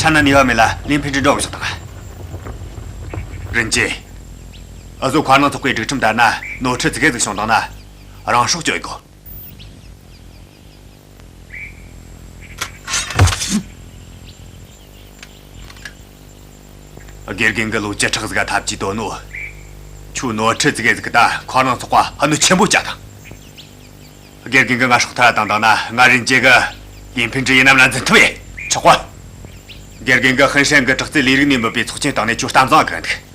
ཐ་ན་ནུས་པ་མེད་ལ་ལིན་ཕིན་ཀྲི་འགྲོ་བཞག་དང་། རིན་ཅེ། འུ་ཟོ་མཁར་ནང་ཚོགས་པའི་སྒྲིག་ཁྲིམས་ལྟར་ན་ནོར་འཁྲུལ་ཙི་གེ་ཟིག་བྱུང་དང་ན། རང་སྲོག་གཅོད་དགོས། དགེ་རྒན་གྱི་ལོ་བཅུ་ཕྲག་ཟིག་ག་ཐབས་ཀྱིས་དོ་ནོ། ཁྱོད་ནོར་འཁྲུལ་ཙི་གེ་ཟིག་གི་ད་མཁར་ནང་ཚོགས་པ་ཧ་ནུ་ཆེན་པོ་བྱ་དང་། དགེ་རྒན་གྱིས་ང་སྲོག་ཐར་བཏང་དང་ན་ང་རིན་ཅེ་གིས་ལིན་ཕིན་ཀྲི་ཡིན་ནམ་ལ་འཛིན་ཐུབ་ཡེ། ཆོག་གོ། དགེ་རྒན་གྱིས་ཧིན་ཧྲན་གྱི་དྲག་རྩལ་ལས་རིགས་ནས་མིད་པའི་ཚོགས་ཆེན་སྟེང་ནས་ཁྱོད་གཏམ་བཟང་གི་འདུག